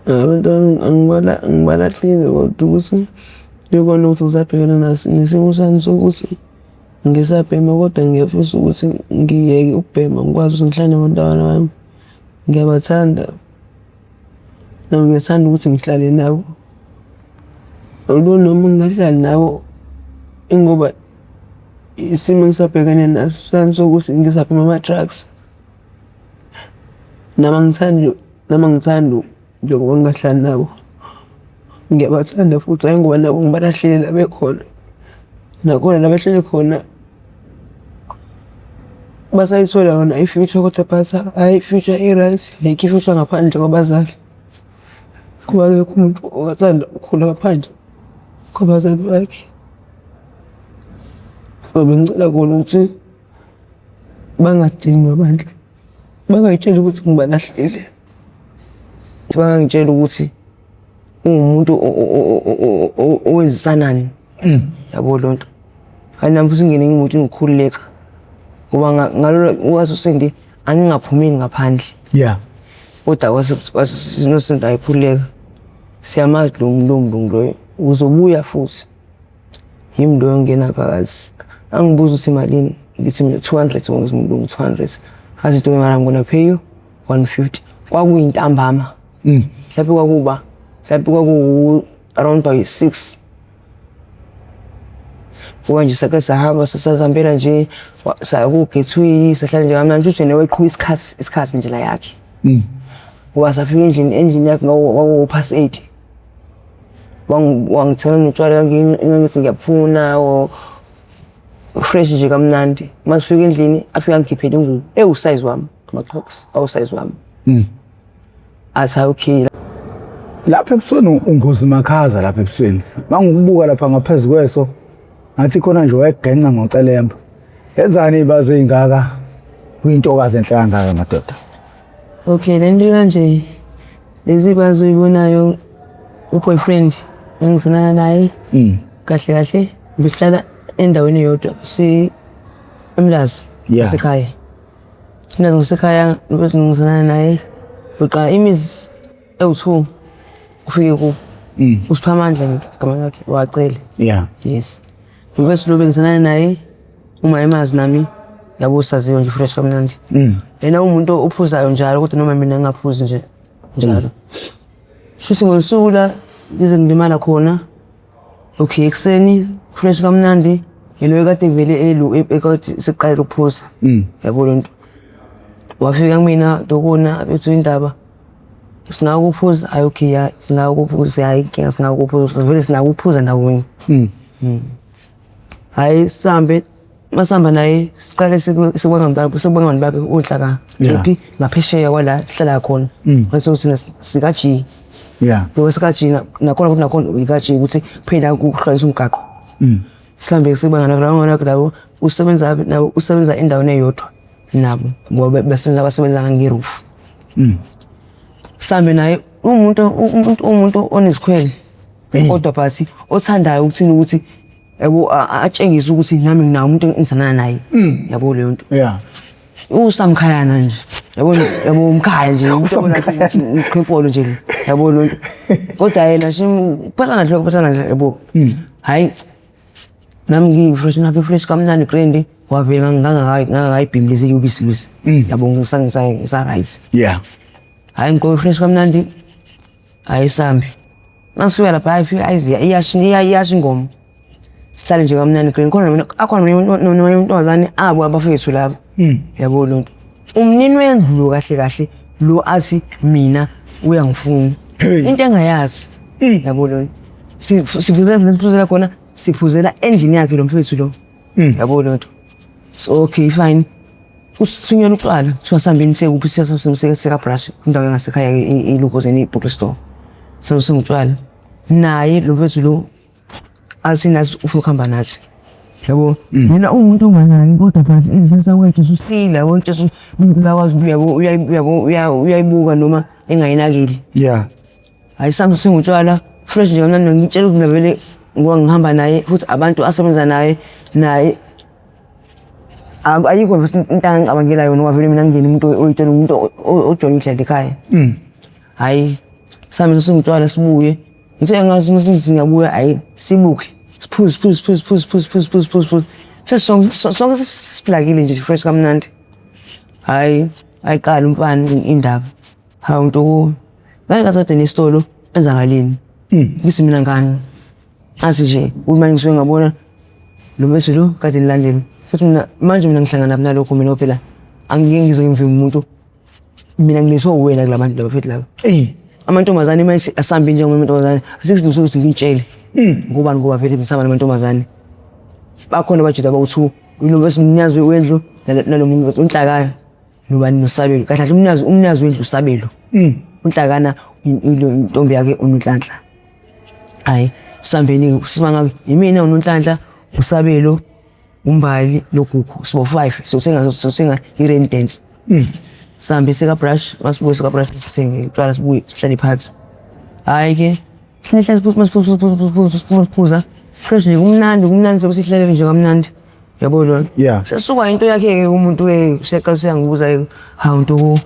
Abantu angibalahlile kodwa ukuthi ikona ukuthi ngisabhekene nesimo sami sokuthi ngisabhema kodwa ngiyafisa ukuthi ngiyeke ukubhema ngikwazi ukuthi ngihlale nabantwana bami. Ngiyabathanda, nami ngiyathanda ukuthi ngihlale nabo. Although noma ngingahlali nabo ingoba isimo engisabhekene naso sami sokuthi ngisabhema ama-drugs. Nami angithandi, nami angithandi njengoba ngingahlali nabo. Ngiyabathanda futhi hhayi ngoba nabo ngibalahlile la bekhona. Nakhona la behleli khona basayithola yona i-future kodwa but hhayi i-future e-right, ayikho i-future ngaphandle kwabazali. Ngoba akekho umuntu ongathanda ukukhula ngaphandle kwabazali bakhe. So bengicela kona ukuthi bangadinwa bandla, bangay'tsheli ukuthi ngibalahlile. Bangangitshela ukuthi uwumuntu owenzisanani yabo loo nto. Hayi nami futhi ngingene ngiwumuntu ngikhululeka ngoba ngalolo wazi uSindi angingaphumeli ngaphandle. Yeah. Kodwa kwase noSindi ayikhululeka. Siyamazi lo mlungu loyo uzobuya futhi. Yimi loyo ongena phakathi. Angibuza ukuthi imalini ngithi mina 200 wonke umlungu 200. Athi don't worry I'm gonna pay you 150. Kwakuyintambama. Mhlawumbe kwakuba mhlawumbe kwaku around by 6. Kuba nje sake sahamba sasazihambela nje saya ku-gateway sahlala nje kamnandi futhi yena wayeqhuba isikhathi isikhathi nje la yakhe. Ngoba safika endlini endlini yakhe kwaku past 8. Wangithela notshwala ngithi ngiyabufuna or fresh nje kamnandi. Uma sifika endlini afike angikhiphele ingubo ewusayizi wami ama-clocks awusayizi wami. Athi hayi okay. Lapha ebusweni ungozi makhaza lapha ebusweni. Mangukubuka lapha ngaphezu kweso ngathi khona nje wayegenca ngocelemba. Yenzani izibazi ezingaka kwintokazi enhle kangaka madoda? Okay, le nto kanje lezi bazi oyibonayo u-boyfriend engizanana naye kahle kahle behlala endaweni eyodwa si eMlazi ngasekhaya. Emlazi ngasekhaya bese ngizanana naye uqa imizi ewu-2 ufike kubo. USiphamandla igama lakhe wacele. Yeah. Yes. Bese lo bengizanana naye uma emazi nami yabo saziwa nje fresh kamnandi. Yena umuntu ophuzayo njalo kodwa noma mina ngingaphuzi nje njalo. Shuthi ngosuku la ngize ngilimala khona. Okay, ekuseni fresh kamnandi yena ekade vele elu ekade seqala ukuphuza. Yabo le nto. Wafika kumina dokona bethu indaba. Sinako ukuphuza hayi okay ya sinako ukuphuza hayi inkinga sinako ukuphuza vele sinako ukuphuza ndawonye. Hayi sihambe masihamba naye siqale sikubangani bakhe uNhlaka kephi ngaphesheya kwala sihlala khona. Mase thina sika-G. Yeah. Lo sika-G nakhona ukuthi nakhona ika-G ukuthi kuphela kuhlukanisa umgaqo. Sihambe sibangana labo labo usebenza nabo usebenza endaweni eyodwa nabo ngoba basebenza basebenza nge-roof. Sihambe naye umuntu umuntu umuntu onezikhwele kodwa but othandayo ukuthini ukuthi yabo atshengise ukuthi nami nginawo umuntu engithandana naye. Yabo leyo nto. Yeah. Usamkhayana nje. Yabo yabo umkhaya nje. Uqhefolo nje lo. Yabo lo nto. Kodwa yena nje uphathana nje uphathana nje yabo. Hayi nami ngi-fresh naphi fresh kamnandi grand wavele ngangakayibhemi lezi yubisi lezi. Yabo ngisa right. Yeah. Hayi ngigqoke fresh kamnandi. Hayi sambi. Masifika lapha hayi fika ayiziya iyasho iyasho ingoma. Sihlale nje kamnandi grand khona mina akhona nomnye umntwazane abo abafethu labo. Yabo lo nto. Umnini wendlu lo kahle kahle lo athi mina uyangifuna. Into engayazi. Yabo lo nto. Siphuzela siphuzela khona siphuzela endlini yakhe lo mfethu lo. Yabo lo nto. So okay fine. Usithunyelwa utshwala kuthiwa sihambeni siye kuphi siya sika brush indawo yangasekhaya ilokhuzeni i-bottle store. Sawusenga utshwala. Naye lo mfethu lo athi nathi ufuna ukuhamba nathi. Yabo mina uwumuntu onganaki kodwa but izinsa wethu ususila wonke umuntu uyakwazi uyabo uyabo uyayibuka noma engayinakile. Yeah. Hayi sami sithenga utshwala fresh nje kamnandi ngitshela ukuthi mina vele ngoba ngihamba naye futhi abantu asebenza naye naye ayikho nje into angicabangela yona ngoba vele mina ngingena umuntu oyitshela umuntu ojoyina indlela ekhaya. Hayi Sihambe singutshwala sibuye. Ngithe ngazi ukuthi singabuya ayi sibuke. Siphuze siphuze siphuze siphuze siphuze siphuze siphuze siphuze. Sesonke sonke sesiplakile nje fresh kamnandi. Hayi ayiqala umfana indaba. Hawu Ntokozo. Ngake ngasade nesitolo enzakaleni. Ngithi mina ngani. Athi nje uma ngisuke ngabona lo mese lo kade nilandela. Futhi mina manje mina ngihlangana nalokho mina phela angike ngize ngimvimbe umuntu. Mina ngilethwe uwena kula bantu laba futhi laba. Eyi. Amantombazane uma ethi asambe njengoba amantombazane asikho isidingo sokuthi ngiyitshele. Ngobani ngoba vele ngisaba namantombazane. Bakhona abajida abawu-two. Yilo bese umnikazi wendlu nalo muntu unhlakana nobani noSabelo. Kahle kahle umnikazi umnikazi wendlu uSabelo. Unhlakana intombi yakhe uNonhlanhla. Hayi sihambeni simangaki yimina uNonhlanhla uSabelo uMbali noGugu sibo 5 siyothenga siyothenga i-rain dance. Sihambe sika brush masibuye sika brush sithenge utshwala sibuye sihlale phansi. Hayi ke sihlale siphuza siphuza siphuza siphuza siphuza fresh nje kumnandi kumnandi sobe sihlalele nje kamnandi. Yabo lona. Yeah. Sesuka into yakhe ke umuntu ke useqala useyangibuza ke hawu Ntokozo.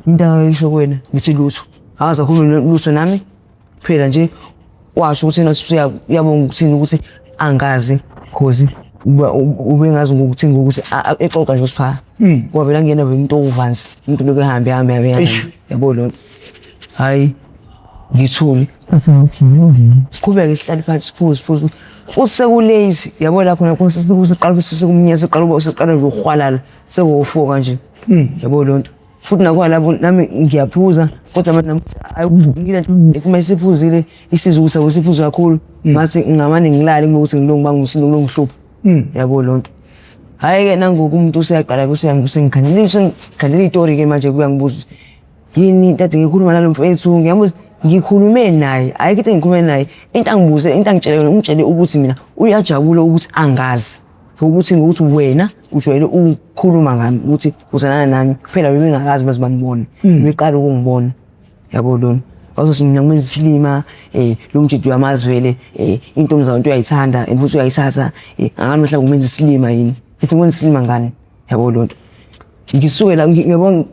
Into ayisho kuwena ngithi lutho. Akaze akhulume lutho nami. Phela nje washo ukuthi yena uyabonga ukuthini ukuthi angazi cause ubengazi ngokuthini ngokuthi exoxa nje usipha. Ngoba vele angiyena vele umuntu owuvansi umuntu lokhu ehambe ehambe ehambe ehambe. Yabo lona. Hayi ngithule. Siqhubeke sihlale phansi siphuze siphuze. Usekulate yabo la khona kuseqala sekumnyama seqala uba seqala nje ukuhwalala sekuwu-four kanje. Yabo leyo nto. Futhi nakhona lapho nami ngiyaphuza kodwa manje nami ayi uma isiphuzile isiza ukuthi awusiphuze kakhulu ngathi ngingamane ngilale kunokuthi ngilonge ngibanga umsindo ngilonge ngihluphe. Yabo leyo nto. Hhayi-ke nangoku umuntu useyaqala usengikhandela usengikhandela iy'tori-ke manje kuyangibuza yini into ade ngikhuluma nalo mfethu ngiyabuza ngikhulume naye ayikho into engikhulume naye into angibuze into angitshele yona ungitshele ukuthi mina uyajabula ukuthi angazi ngokuthi ngokuthi wena ujwayele ukukhuluma ngami ukuthi uzanana nami kuphela bebengakazi baze bangibone beqala ukungibona yabo lona wazothi mina ngimenza isilima eh lo mjidi uyamazi vele eh intombi zabantu uyayithanda and futhi uyayithatha eh angani mhlawumbe umenza isilima yini ngithi ngimenza isilima ngani yabo lonto ngisuke la ngiyabona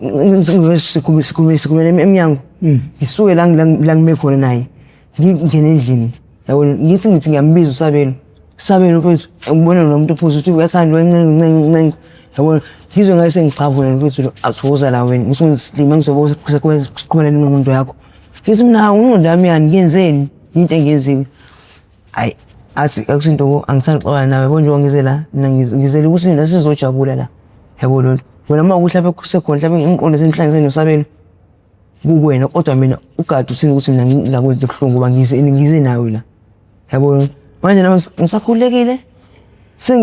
sikhulume sikhulume sikhulume emnyango ngisuke la la ngime khona naye ngingene endlini yabo ngithi ngithi ngiyambiza uSabelo Sabelo mfethu ngibona lo muntu ophuza ukuthi uyathanda wencenga uncenga uncenga yabo ngizwe ngaye sengicavula mfethu lo athokoza la wena ngisuke ngisilima ngizobe sikhulumela ingqondo yakho ngithi mina ingqondo yami yani ngiyenzeni into engiyenzile hayi athi akusinto angithandi ukuxoxa nawe yabo njengoba ngize la mina ngizele ukuthi mina sizojabula la yabo lonto wena uma ukuthi lapha kusekhona mhlawumbe imiqondo senihlanganisene noSabelo kukuwena kodwa mina ugade uthini ukuthi mina ngingakwenza into ebuhlungu ngoba ngize ngize nawe la yabo manje nami ngisakhululekile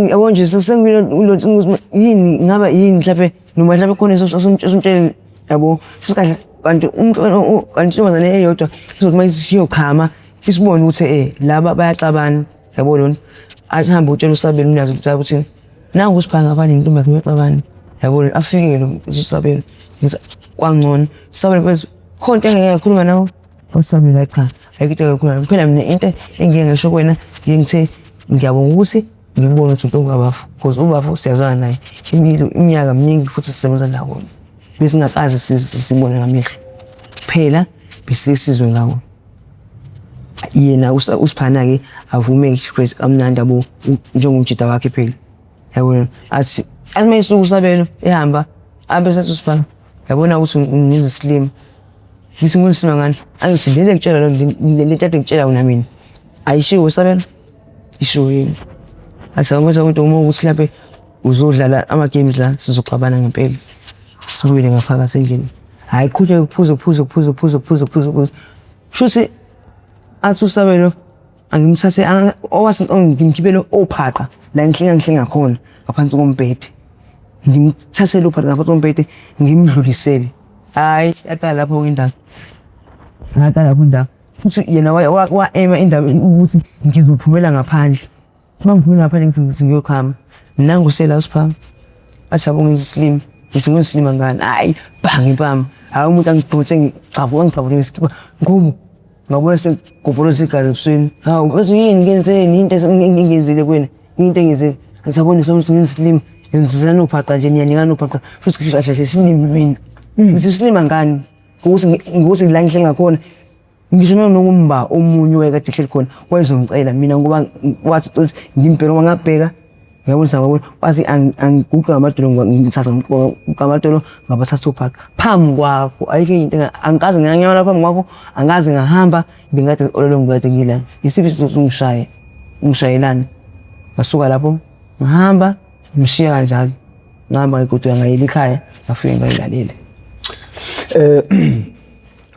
yabo nje sengilo yini ngaba yini mhlawumbe noma mhlawumbe khona esumtshele yabo futhi kahle kanti umuntu kanti intombazane eyodwa izothi uma isiyochama isibone ukuthi eh laba bayaxabana yabo lona athi hambe utshela uSabelo umnazi ukuthi ukuthi nangu uSiphanga ngapha nentombi yakhe bayaxabana yabo lona afike lo uSabelo ngithi kwangcono Sabelo mfethu khona into engeke ngakhuluma nawe uSabelo hayi cha ayikho into engakhuluma nawe kuphela mina into engike ngisho kuwena ngike ngithe ngiyabonga ukuthi ngikubone ukuthi untombi kabafo because ubafo siyazwana naye iminyaka miningi futhi sisebenza ndawonye besingakaze sibone ngamehlo kuphela besisizwe ngawo yena uSiphana-ke avume ke kamnandi yabo njengomjida wakhe phela yabona athi athi uma esuka uSabelo ehamba abe sethi uSiphana yabona ukuthi ngenza isilima ngithi ngenza isilima ngani angithi lento engitshela lento lento ade ngitshela yona mina ayishiwo uSabelo ishiwo yini athi awubuza ukuthi uma ukuthi mhlampe uzodlala ama-games la sizoxabana ngempela sibuyele ngaphakathi endlini hhayi qhutsheke kuphuze kuphuze kuphuze kuphuze kuphuze kuphuze kuphuze shuthi athi uSabelo angimthathe owathi ngimkhibele ophaqa la ngihlenga ngihlenga khona ngaphansi kombhede ngimthathele uphaqa ngaphansi kombhede ngimdlulisele hhayi yaqala lapho-ke indaba yaqala lapho indaba futhi yena wa-ema indaba ukuthi ngizophumela ngaphandle Uma ngiphumela ngaphandle ngithi ngithi ngiyochama. Nangu usela uSipha. Athi yabo ngenza isilima. Ngithi ngenza isilima ngani? Hayi, bang impama. Hayi umuntu angidonse ngicavuka ngicavule ngesikibha. Ngubo. Ngabona sengigobholoza igazi ebusweni. Hawu, bese yini ngenzeni? Into engiyenzile kuwena. Into engiyenzile. Angisaboni sokuthi ngenza isilima. Ngenzisana nophaqa nje niyanikana ophaqa. Futhi kahle kahle isilima mina. Ngithi isilima ngani? Ukuthi ngokuthi la ngihleli ngakhona ngisho nanokumba omunye owayekade ehleli khona wayezongicela mina ngoba wathi cela ukuthi ngimbheke ngoba ngabheka ngiyabonisa ngabona wathi angiguqe ngamadolo ngithatha ngamadolo ngabathatha uphaka phambi kwakho ayikho into angikaze nganyamala phambi kwakho angikaze ngahamba bengikade ololo ngikade ngila isiphi isizathu ungishaye ungishayelani ngasuka lapho ngihamba ngishiya kanjalo ngihamba ngigoduka ngayela ekhaya ngafike ngayilalela.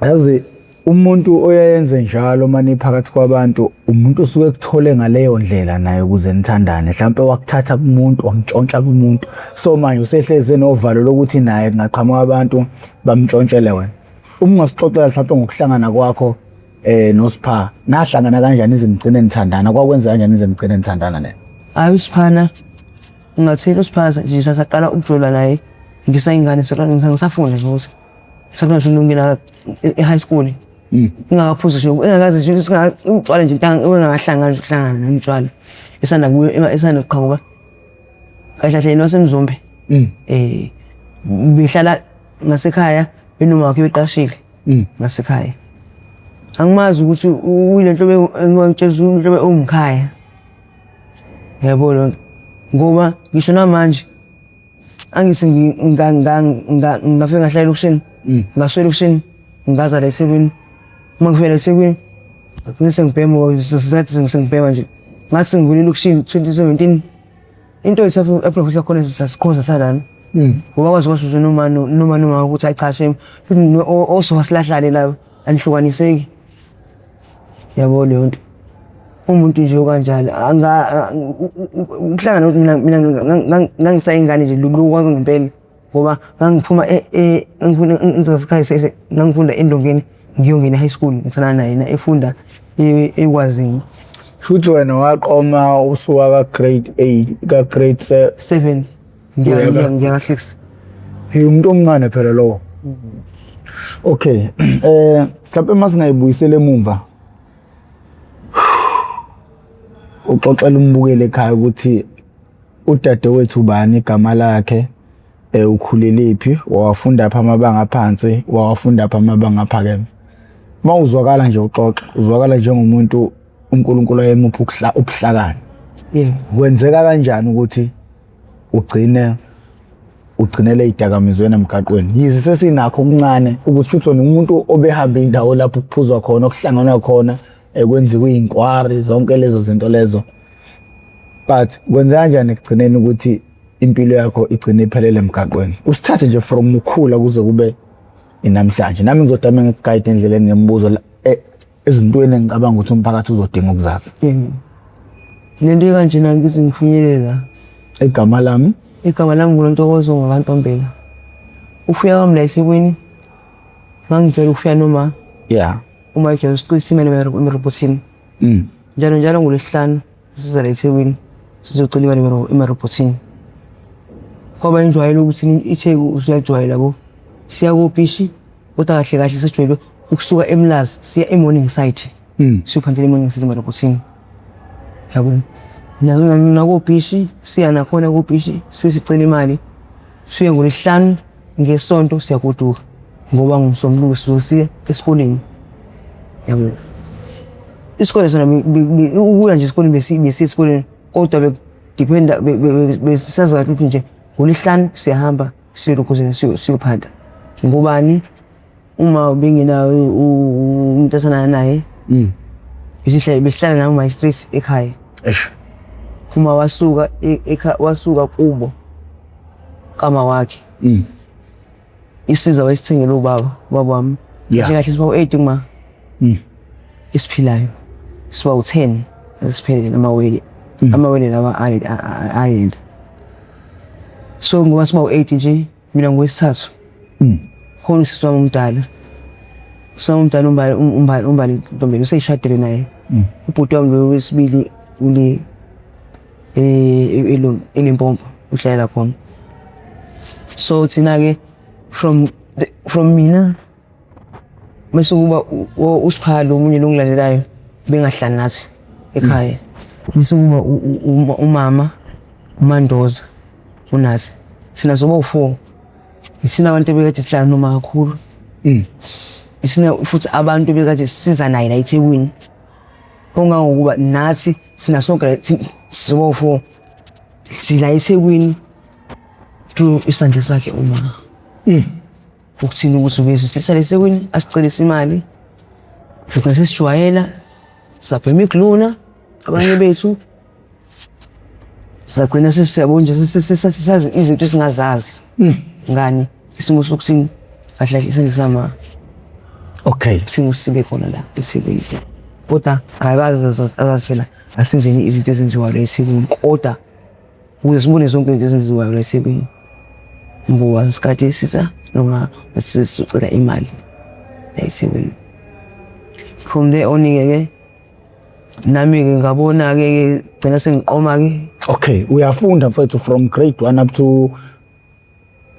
Yazi umuntu oyayenze njalo mani phakathi kwabantu umuntu osuke ekuthole ngaleyo ndlela naye ukuze nithandane mhlawumpe wakuthatha kumuntu wamntshontsha kumuntu so manje usehleze novalo lokuthi naye kungaqhamuka abantu bamntshontshele wena. Uma ungasixoxela mhlawumpe ngokuhlangana kwakho noSpha nahlangana kanjani ize nigcine nithandana kwakwenza kanjani ize nigcine nithandana nena? Hayi uSphana ungathini uSpha nje sasaqala ukujola naye ngisayingane ngisafunda nje ukuthi saqala nje ukungena e-high school ingakaphuzi nje engakaze nje utshwala nje engakahlangani nje ukuhlangana nomtshwala esanda kubuya esanda kuqhamuka kahle kahle yena wasemzumbe behlala ngasekhaya benoma wakhe beqashile ngasekhaya angimazi ukuthi uyile nhlobo engikutshela inhlobo ewumkhaya yabo lonto ngoba ngisho namanje angithi ngafike ngahlala elokishini ngasuka elokishini ngaza la eThekwini uma ngifika la eThekwini ngagcina sengibhema sathi sengibhema nje ngathi sengivula elokishini 2017 into yethu eprofesa khona sasikhonza salana ngoba kwazi kwasho noma noma noma ukuthi ayi cha shame futhi osofa silahlale la anihlukaniseki yabo leyo nto umuntu nje okanjalo ukuhlangana ukuthi mina mina ngangisayingane nje lulu kwami ngempela ngoba ngangiphuma ngangifunda ngisekhaya ngangifunda endongeni ngiyongena e-high school ngisana naye yena efunda ekwazini. Shuthi wena waqoma usuka ka-grade 8 ka-grade 7 ngiya ka-6. Hey umuntu omncane phela lowo. Okay, mhlawumbe uma singayibuyisela emumva uxoxela umbukeli ekhaya ukuthi udadewethu ubani igama lakhe ukhulelephi wawafunda phi amabanga aphansi wawafunda phi amabanga aphakeme. Uma uzwakala nje uxoxa uzwakala njengomuntu uNkulunkulu ayemupha ubuhlakani. Yebo. Kwenzeka kanjani ukuthi ugcine ugcinele idakamizweni emgaqweni yize sesinakho okuncane ukuthi shuthi wena umuntu obehamba indawo lapho kuphuzwa khona okuhlanganwa khona kwenziwa iy'nkwari zonke lezo zinto lezo but kwenza kanjani ekugcineni ukuthi impilo yakho igcine iphelele emgaqweni usithathe nje from ukhula kuze kube inamhlanje nami ngizodame ngikugayide endleleni ngemibuzo ezintweni engicabanga ukuthi umphakathi uzodinga ukuzazi. Yebo. Lento ekanjena ngize ngifinyelele la. Igama lami? Igama lami nguNontokozo ngakaNtombela. Ukufika kwami la eThekwini ngangijwayele ukufika noma Yeah. uma ejwayele usiqisa imali emarobhothini. Njalo njalo ngolwesihlanu siza la eThekwini sizocela imali emarobhothini. Kwaba injwayelo ukuthi iTheku usuyajwayela yabo. Siya kopishi kodwa kahle kahle sejwayele ukusuka eMlazi siya eMorningside. Siyophandela eMorningside emarobhothini. Yabo. Nazo nakopishi siya nakhona kopishi sifike sicela imali. Sifike ngolwesihlanu ngesonto siyagoduka ngoba ngomsombuluko sizosiya esikoleni. Yabo. Isikole sona ukuya nje esikoleni besiya esikoleni kodwa bekudiphenda besisazi kahle ukuthi nje ngolwesihlanu siyahamba siyokhosela siyophanda. Ngobani uma bengenayo umuntu asanana naye besihlala naye uma stress ekhaya. Eish. Uma wasuka wasuka kubo kama wakhe. Isiza wayesithengele ubaba, ubaba wami. Yeah. Kahle kahle siba u-8 kuma. Esiphilayo. Siba u-10 esiphelele amawele. Amawele lawa ayenda. So ngoba siba u-8 nje mina ngowesithathu. Khona usisi wami omdala. Usisi wami omdala umbali umbali umbali Ntombela useyishadile naye. Ubhuti wami lo wesibili ule eLimpopo uhlalela khona. So thina ke from mina mase kuba uSipha lo munye lo ngilandelayo bengahlali nathi ekhaya. Bese kuba umama uMandoza unathi. Thina soba u-4. Ithina abantu ebekade sihlala noma kakhulu. Isina futhi abantu bekade sisiza naye la eThekwini. Ongangokuba nathi sina sonke la sibo-four sila eThekwini through isandla sakhe uma. Ukuthini ukuthi ubese sihlala eThekwini asicelise imali. Sigcina sesijwayela sabhema igluna abanye bethu. Sagcina sesiyabo nje sesazi izinto esingazazi. Ngani isimo sokuthini kahle kahle isandla sama Okay. isimo sibe khona la eThekwini. Kodwa akakaze azazi phela asenzeni izinto ezenziwayo la eThekwini kodwa ukuze sibone zonke izinto ezenziwayo la eThekwini. Ngoba isikhathi sisa noma sesicela imali la eThekwini. From there on-ke ke nami-ke ngabona-ke ke gcina sengiqoma-ke. Okay, uyafunda mfethu from grade 1 up to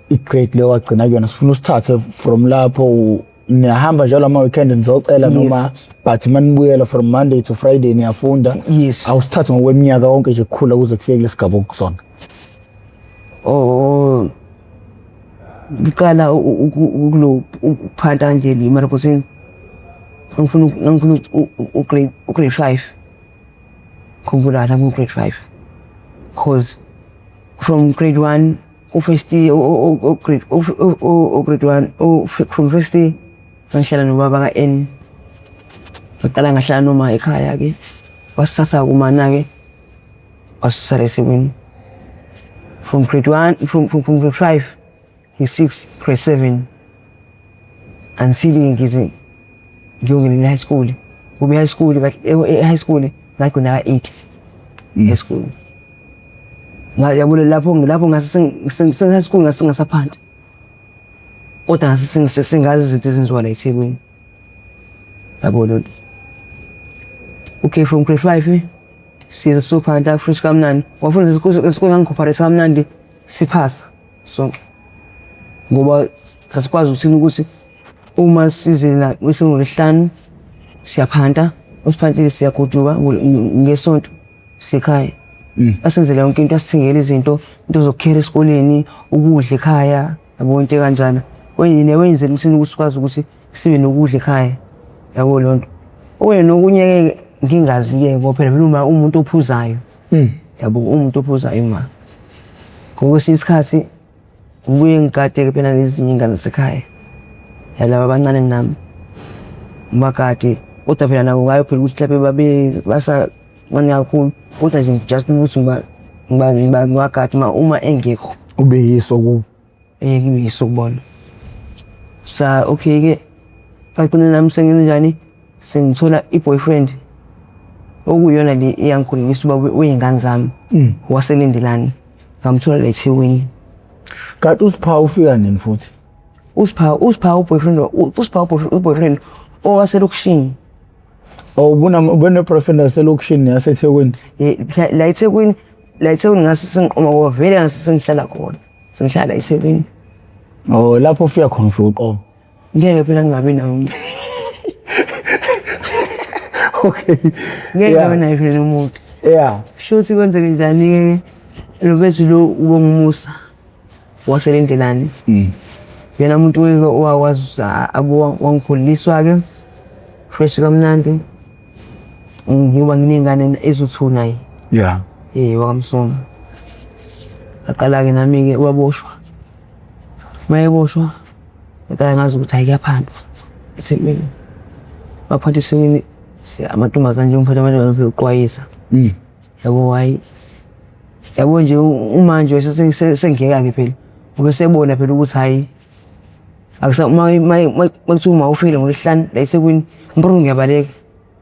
i-grade leyo wagcina kuyona. Sifuna usithathe from lapho, niyahamba njalo ama-weekend nizocela noma but manibuyela from Monday to Friday niyafunda? Yes. Awusithathe ngokweminyaka wonke nje kukhula kuze kufike kulesigaba okusona. Oh, ngiqala ukulo ukuphanta kanje emarobhothini. Ngangifuna u-grade 5. Khumbula kahle ngiku-grade 5. Cause from grade 1 ku-first year grade grade 1 from first year ngangihlala nobaba ka-N. Ngaqala ngahlala noma ekhaya ke. Wasithatha kumana ke wasisala eThekwini. From grade 1 from grade 5 grade 6 grade 7 until ngize ngiyongena e-high school. Kube high school e-high school ngagcina ka-8 high school. Yabona lapho ngase high school ngase ngasaphansi. Kodwa ngase sengazi izinto ezenziwa la eThekwini. Yabo lonto. Okay, from grade 5 siza sophanta fresh kamnandi. Wafunda isikole ngangikhopharisa kamnandi siphasa sonke. Ngoba sasikwazi ukuthini ukuthi uma size la ngolwesihlanu siyaphanta, usiphantile siyagoduka ngesonto sikhaya. Asenzela yonke into, asithengele izinto, into zokukhera esikoleni, ukudla ekhaya, yabo into ekanjana. Wena wenzela ukuthi ukuthi sikwazi ukuthi sibe nokudla ekhaya. Yabo lonto. Okunye nokunye ke ngingazi ke ngoba phela vele uma umuntu ophuzayo. Yabo umuntu ophuzayo uma. Ngokwesinye isikhathi ngibuye ngigade ke phela nezinye ingane zasekhaya. Yalaba abancane kunami. Ngibagade kodwa phela nabo ngayo phela ukuthi mhlawumbe babe basancane kakhulu kodwa nje just ukuthi ngibagade uma engekho. Ube yiso kubo. Ngibe yiso kubona. Sa okay ke bagcina nami sengenze njani sengithola i-boyfriend okuyiyona le eyangikhulelisa ubaba wey'ngane zami waseLindelani. Ngamthola la eThekwini. Kanti uSipha ufika nini futhi? Usipha uboyfriend usipha uboyfriend owaselokishini. Oh, ubuna ubene boyfriend yaselokishini yaseThekwini? La eThekwini ngase sengiqoma ngoba vele ngase sengihlala khona. Sengihlala eThekwini. Oh, lapho ufika khona ufika uqoma. Ngeke phela ngingabi nawo. Okay. Ngeke ngingabi naye phela umuntu. Yeah. Shuthi kwenzeke njani ke lo bethu lo ubongumusa waseLindelani. Yena umuntu owakwazi abo wangikhuliswa ke fresh kamnandi. Ngiba nginengane ezo-2 naye. Yeah. WakaMsomo. Ngaqala ke nami ke waboshwa. Mayeboshwa ngaqala ngazi ukuthi hayi kuyaphandwa eThekwini. Baphanda eThekwini amantombazane nje umphatha abantu uqwayisa. Yabo hayi. Yabo nje uma nje sengiyeka ke phela. Ngoba sebona phela ukuthi hayi akusa uma kuthiwa uma ufile ngolwesihlanu la eThekwini mpuru ngiyabaleka.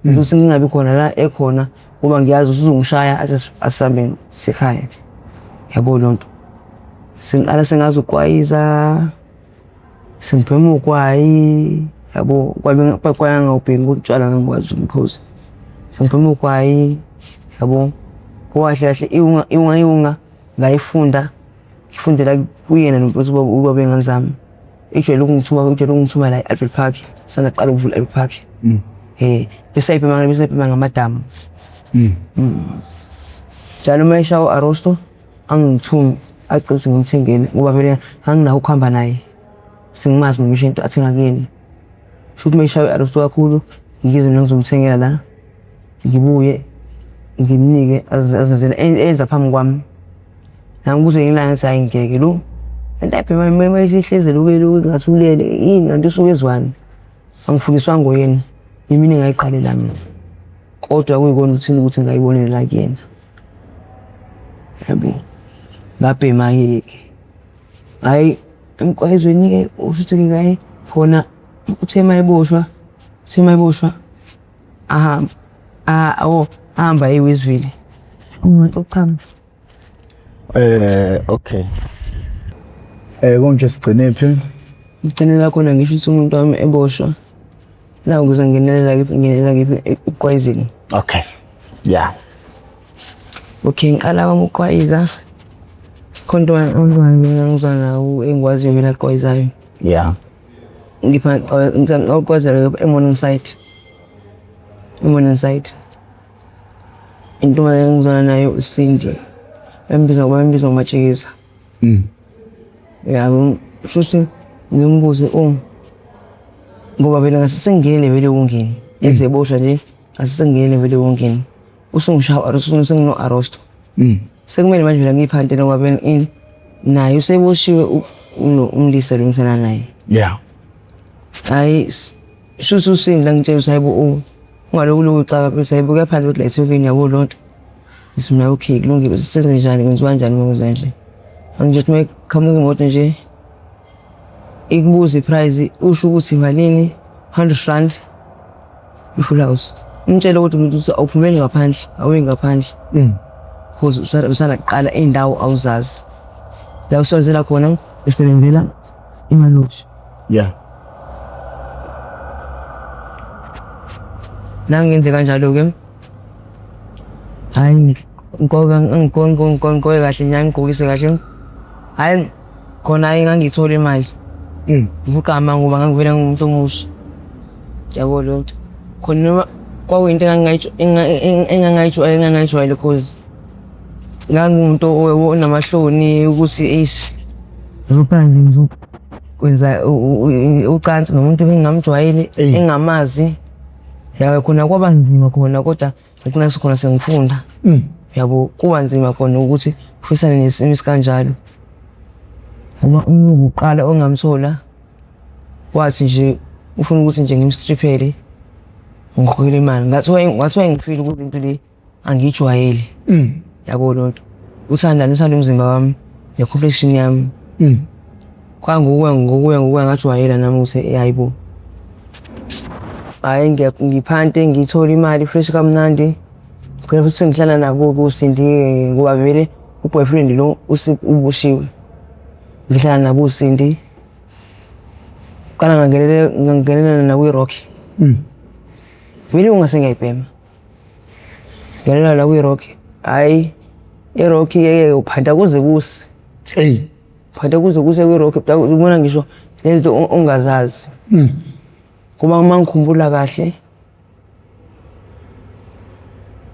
Ngizothi ngingabi khona la ekhona ngoba ngiyazi usuzongishaya athi asihambe sekhaya. Yabo lonto. Sengiqala sengazi ukwayiza. Sengibhema ugwayi yabo kwabe kwaya ngawubhemi utshwala ngangikwazi ukuphuza. Sengibhema ugwayi yabo. Kahle kahle iwunga iwunga ngayifunda ngifundela kuyena nomfowethu ubaba wey'ngane zami. Ejwayele ukungithuma la e-Albert Park. Sanda kuqala ukuvula e-Albert Park. Besayibhema ngamadamu. Njalo uma eshawa u-Arosto angithume acela ukuthi ngimthengele ngoba vele nganginakho ukuhamba naye. Sengimazi nomisho into athenga kuyena. Shuthi uma eshaywa i-arresto kakhulu ngize mina ngizomthengela la ngibuye ngimnike azenzele enza phambi kwami. Ngangibuze ngelanga ngithi hhayi ngeke lo lento ayibhema uma isihlezi eluke eluke ngathi ulele yini kanti usuke ezwani. Angifundiswanga nguyena yimina engayiqalela mina. Kodwa kuyikona ukuthini ukuthi ngayibonela kuyena. Yabo. Ngabhema-ke ke. Hhayi emqwayizweni-ke ushuthi-ke ngaye khona uthe uma eboshwa, uthe uma eboshwa ahambe ahambe aye eWestville. Umuntu ochama. Okay. Konje sigcine phi? Ngigcinela khona ngisho ukuthi umuntu wami eboshwa. La ukuze nginelela kephi nginelela kephi ekuqwayizeni. Okay. Yeah. Okay, ngiqala kwami ukuqwayiza. Khona into wami engizwa nawo engikwaziyo mina aqwayizayo. Yeah. Ngipha ngiqwayiza e-Morningside. E-Morningside. Intombazane engizwana nayo uSindi. Bambiza bambiza ngoMatshikiza. Yabo shuthi ngimbuze oh ngoba vele ngase sengingenile vele ukungena. Eze eboshwa nje ngase sengingenile vele ukungena. Usungishaya u-arresto sengino-arresto. Sekumele manje mina ngiyiphante ngoba vele ini naye useboshiwe umlisa lo ngisana naye. Yeah. Hayi shuthi uSindi la ngitshela ukuthi hayibo oh ungaloku uloku uxaka phela hayibo kuyaphandla ukuthi la eThekwini yabo lonto. Ngithi mina okay kulungile senze njani kwenziwa njani uma kwenziwa nje. Angisho ukuthi uma iqhamuka imoto nje ikubuza i-price usho ukuthi malini 100 rand i-full house. Umtshele ukuthi umuntu ukuthi awuphumeli ngaphandle awuyi ngaphandle. Cause usanda kuqala iy'ndawo awuzazi. La usebenzela khona usebenzela imaloji. Yeah. Nangenze kanjalo-ke hhayi ngigqoke kahle nje angigqokise kahle. Hhayi khona hhayi ngangiyithola imali. Ngibuqama ngoba ngangivele ngingumuntu omusha. Yabo leyo nto. Khona noma kwakuyinto engangayijwayele cause ngangumuntu onamahloni ukuthi eish ngizoqala nje ngizokwenza ucansi nomuntu engingamjwayeli engingamazi. Yabo khona kwaba nzima khona kodwa ngagcina khona sengifunda. Yabo kuba nzima khona ukuthi ufisane nesimo esikanjalo. Ngoba umuntu wokuqala ongamthola wathi nje ufuna ukuthi nje ngimstriphele ngikhokhele imali. Ngathi ngathi wayengifile ukuthi into le angiyijwayele. Yabo leyo nto. Uthandani uthanda umzimba wami ne-complexion yami. Kwangokuya ngokuya ngokuya ngajwayela nami ukuthi hayi bo. Hhayi ngiphante ngiyithole imali fresh kamnandi. Ngigcina futhi sengihlala nabo koSindi ngoba vele u-boyfriend lo uboshiwe. Ngihlala nabo oSindi. Qala ngangenelela nakwi-rock. Vele ungase ngiyayibhema. Ngenela nakwi-rock. Hhayi i-rock-ke uphanta kuze kuse. Eyi. Phanta kuze kuse kwi-rock ubona ngisho nezinto ongazazi. Ngoba uma ngikhumbula kahle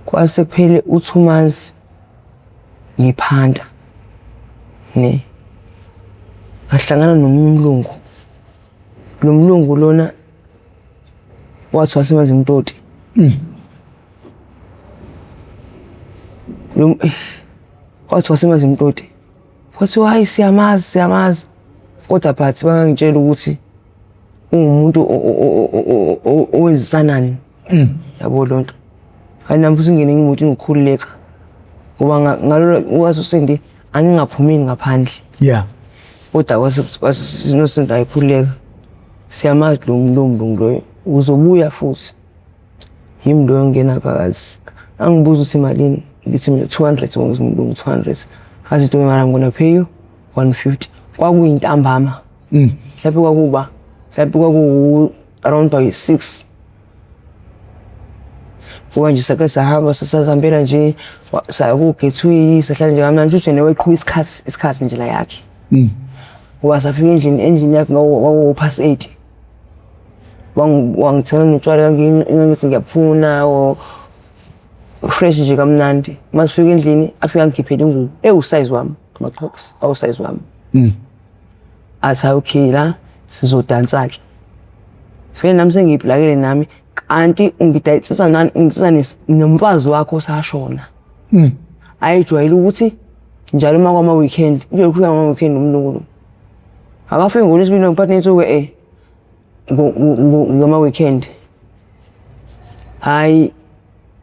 kwase kuphele u-2 months ngiphanta ne ngahlangana nomunye umlungu. Lo mlungu lona wathi waseManzimtoti. Lo wathi waseManzimtoti. Kwathiwa hayi siyamazi siyamazi kodwa but bangangitshela ukuthi ungumuntu owenzisanani. Yabo leyo nto. Hayi nami futhi ngingene ngiwumuntu ngokukhululeka ngoba ngalolo wazi uSindi angingaphumeli ngaphandle. Yeah. Kodwa kwase noSindi ayikhululeka. Siyamazi lo mlungu loyo uzobuya futhi. Yimi loyo ongena phakathi. Angibuza ukuthi malini ngithi mina 200 wonke umlungu 200. Athi don't worry I'm gonna pay you 150. Kwakuyintambama. Mhlawumbe kwakuba mhlawumbe kwaku around by 6. Kuba nje sake sahamba sasazihambela nje saya ku-Gateway sahlala nje kamnandi shuthi yena wayeqhuba isikhathi isikhathi nje la yakhe. Ngoba safika endlini endlini yakhe kwaku past 8. Wangithengela notshwala ngithi ngiyabufuna or fresh nje kamnandi. Uma sifika endlini afike angikhiphele ingubo ewusayizi wami, ama-clocks awusayizi wami. Athi hayi okay la Sizodansa-ke. Vele nami sengiyiplakele nami kanti ungidayisisa nani ungidayisisa nomfazi wakho osashona. Ayejwayele ukuthi njalo uma kwama-weekend, ujwayele ukufika ngama-weekend umlungu lo. Akafiki ngoLwesibili ngiphathe ney'nsuku ngama-weekend. Hhayi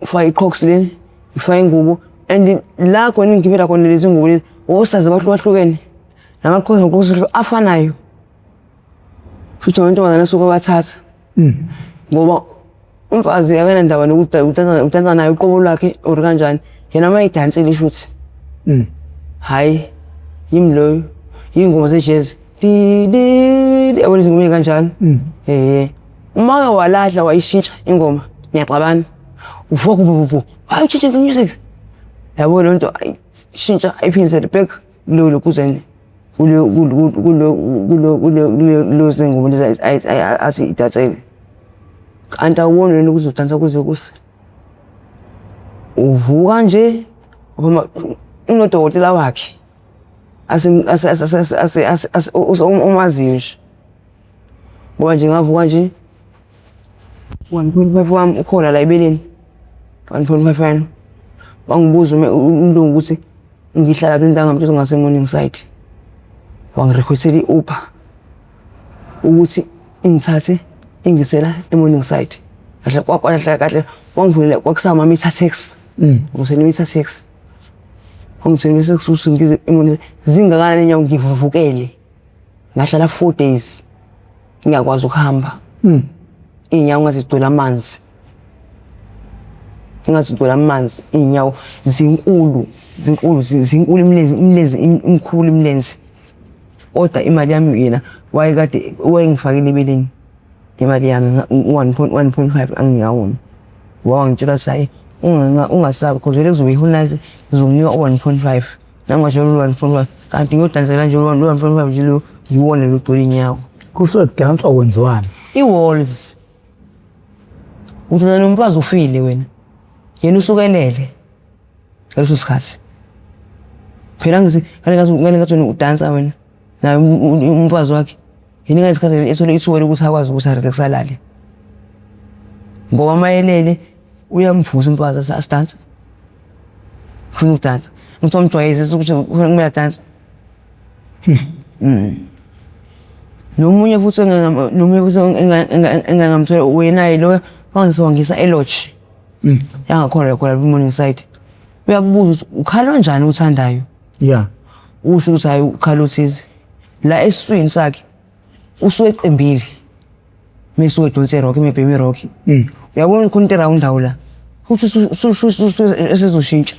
ufake i-qhoks leli, ngifake ingubo and la khona engigibela khona lezi ngubo lezi osazi abahlukahlukene namaqhoks namaqhoks afanayo. Futhi amantombazane asuke ewathatha. Ngoba umfazi akanandaba nokuthi udansa naye uqobo lwakhe or kanjani. Yena uma edansile shuthi. Hhayi yimi loyo iy'ngoma ze-jazz di di yabona izingoma ey'kanjalo. Uma ke walahla wayishintsha ingoma niyaxabana. Uvuka vuvu why you changing the music? Yabo leyo nto ayishintsha ayiphindisele back kuleyo lokhuzane kuleyo kuleyo kuleyo kuleyo kuleyo zingoma lezi athi idansele. Kanti awuboni wena ukuthi uzodansa kuze kuse. Uvuka nje unodokotela wakhe omaziyo nje. Ngoba nje ngavuka nje 1.5 wami ukhona la ebeleni 1.5 wami. Wangibuza umlungu ukuthi ngihlala phi ngamtshela ngase-Morningside. Wangirekhwethela i-Uber ukuthi ingithathe ingisela e-Morningside. Kahle kahle kahle wangivulela kwakusama-meter taxi. Ngisena i-meter taxi. Wangithela i-meter taxi ukuthi ngize e-Morningside. Zingakanani iy'nyawo ngivuvukele. Ngahlala 4 days ngingakwazi ukuhamba. Iy'nyawo ngathi zigcwele amanzi. Ngathi zigcwele amanzi iy'nyawo zinkulu zinkulu zinkulu imilenze imilenze imkhulu imilenze. Kodwa imali yami yena wayekade wayengifakile ebeleni imali yami 1.1.5 anginika wona. Wangitshela ukuthi hhayi ungasabi cause vele kuzobe i-whole ngizokunika u-1.5. Nangashona u-1.5 kanti ngiyodansela nje u-1.5 nje lo yiwona lo ogcwele iy'nyawo. Kusuke kudanswa kwenziwani? I-walls. Uthi nomfazi ufile wena. Yena usukelele ngaleso sikhathi. Phela ngithi ngale ngathi wena udansa wena naye umfazi wakhe. Yena ngalesi sikhathi ethole ithuba lokuthi akwazi ukuthi arelax alale. Ngoba uma elele uyamvusa umfazi athi asidanse. Ufuna ukudansa. Ngithi wamjwayezisa ukuthi kumele adanse. Nomunye futhi nomunye futhi engangamthola wena lo wangise wangisa e-lodge. Yangakhona khona ku-Morningside. Uyakubuza ukuthi ukhala kanjani uthandayo. Yeah. Usho ukuthi hayi ukhala othize. La esiswini sakhe usuke eqimbile. Mesuke edonsa i-rock mebhema i-rock. Uyabona khona into eround la. Futhi esezoshintsha.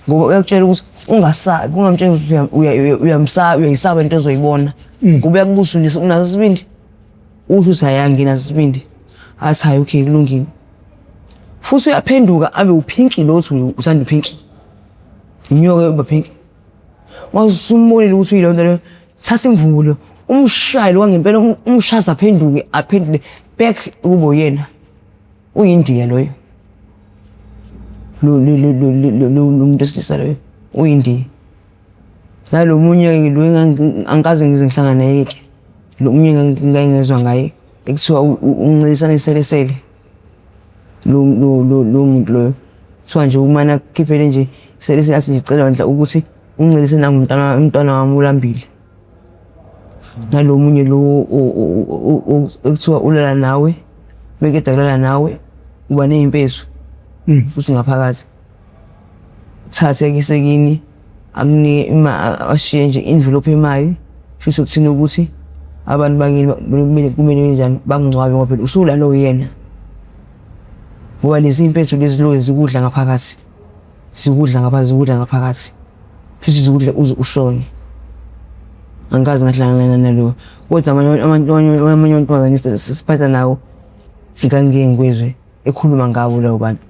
Ngoba uyakutshela ukuthi ungasabi, ungamtshela ukuthi uyamsaba, uyayisaba into ozoyibona. Ngoba uyakubuza unaso isibindi. Usho ukuthi hhayi anginaso isibindi. Athi hhayi okay kulungile. Futhi uyaphenduka abe uphinki lo othi uthanda uphinki. Inyoka yoba phinki. Wasumbonile ukuthi uyilonto leyo, thatha imvulo umshaye lo wangempela umshaza aphenduke aphendule back kube uyena. Uyindiya loyo. Lo lo lo lo lo muntu wesilisa loyo uyindiya. Nalo munye lo angikaze ngize ngihlangane naye ke. Lo munye ngake ngezwa ngaye ekuthiwa uncintisana iselesele. Lo lo lo lo muntu loyo. Kuthiwa nje umane akukhiphele nje iselesele athi nje cela bandla ukuthi uncelise nangu umntwana umntwana wami ulambile. Nalo munye lo ekuthiwa ulala nawe, mekeda kulala nawe uba ney'mpethu futhi ngaphakathi. Thathe akuyise kini akunike ashiye nje envelope yemali kusho ukuthini ukuthi abantu bakini kumele kumele kanjani bakungcwabe ngoba phela usulala uyena. Ngoba lezi mpethu lezi lokhu zikudla ngaphakathi. Zikudla ngaphakathi zikudla ngaphakathi. Futhi zikudla uze ushone. Angikaze ngahlangana nalowo. Kodwa amanye abantu amanye amantombazane esiphatha nawo ngangike ngikwezwe ekhuluma ngabo labo bantu.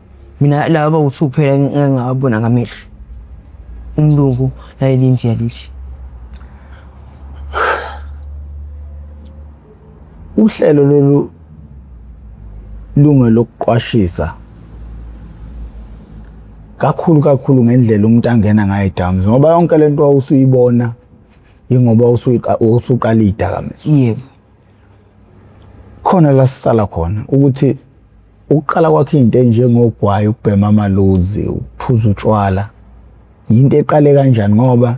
Mina laba bawu-two kuphela engingababona ngamehlo. Umlungu naleli Indiya leli. Uhlelo lolu lungelokuqwashisa kakhulu kakhulu ngendlela umuntu angena ngayo edakamizwa ngoba yonke lento wawusuyibona ingoba usuqala idakamizwa. Yebo. Khona la sisala khona ukuthi ukuqala kwakhe into enjengogwayi, ukubhema amalozi, ukuphuza utshwala, yinto eqale kanjani ngoba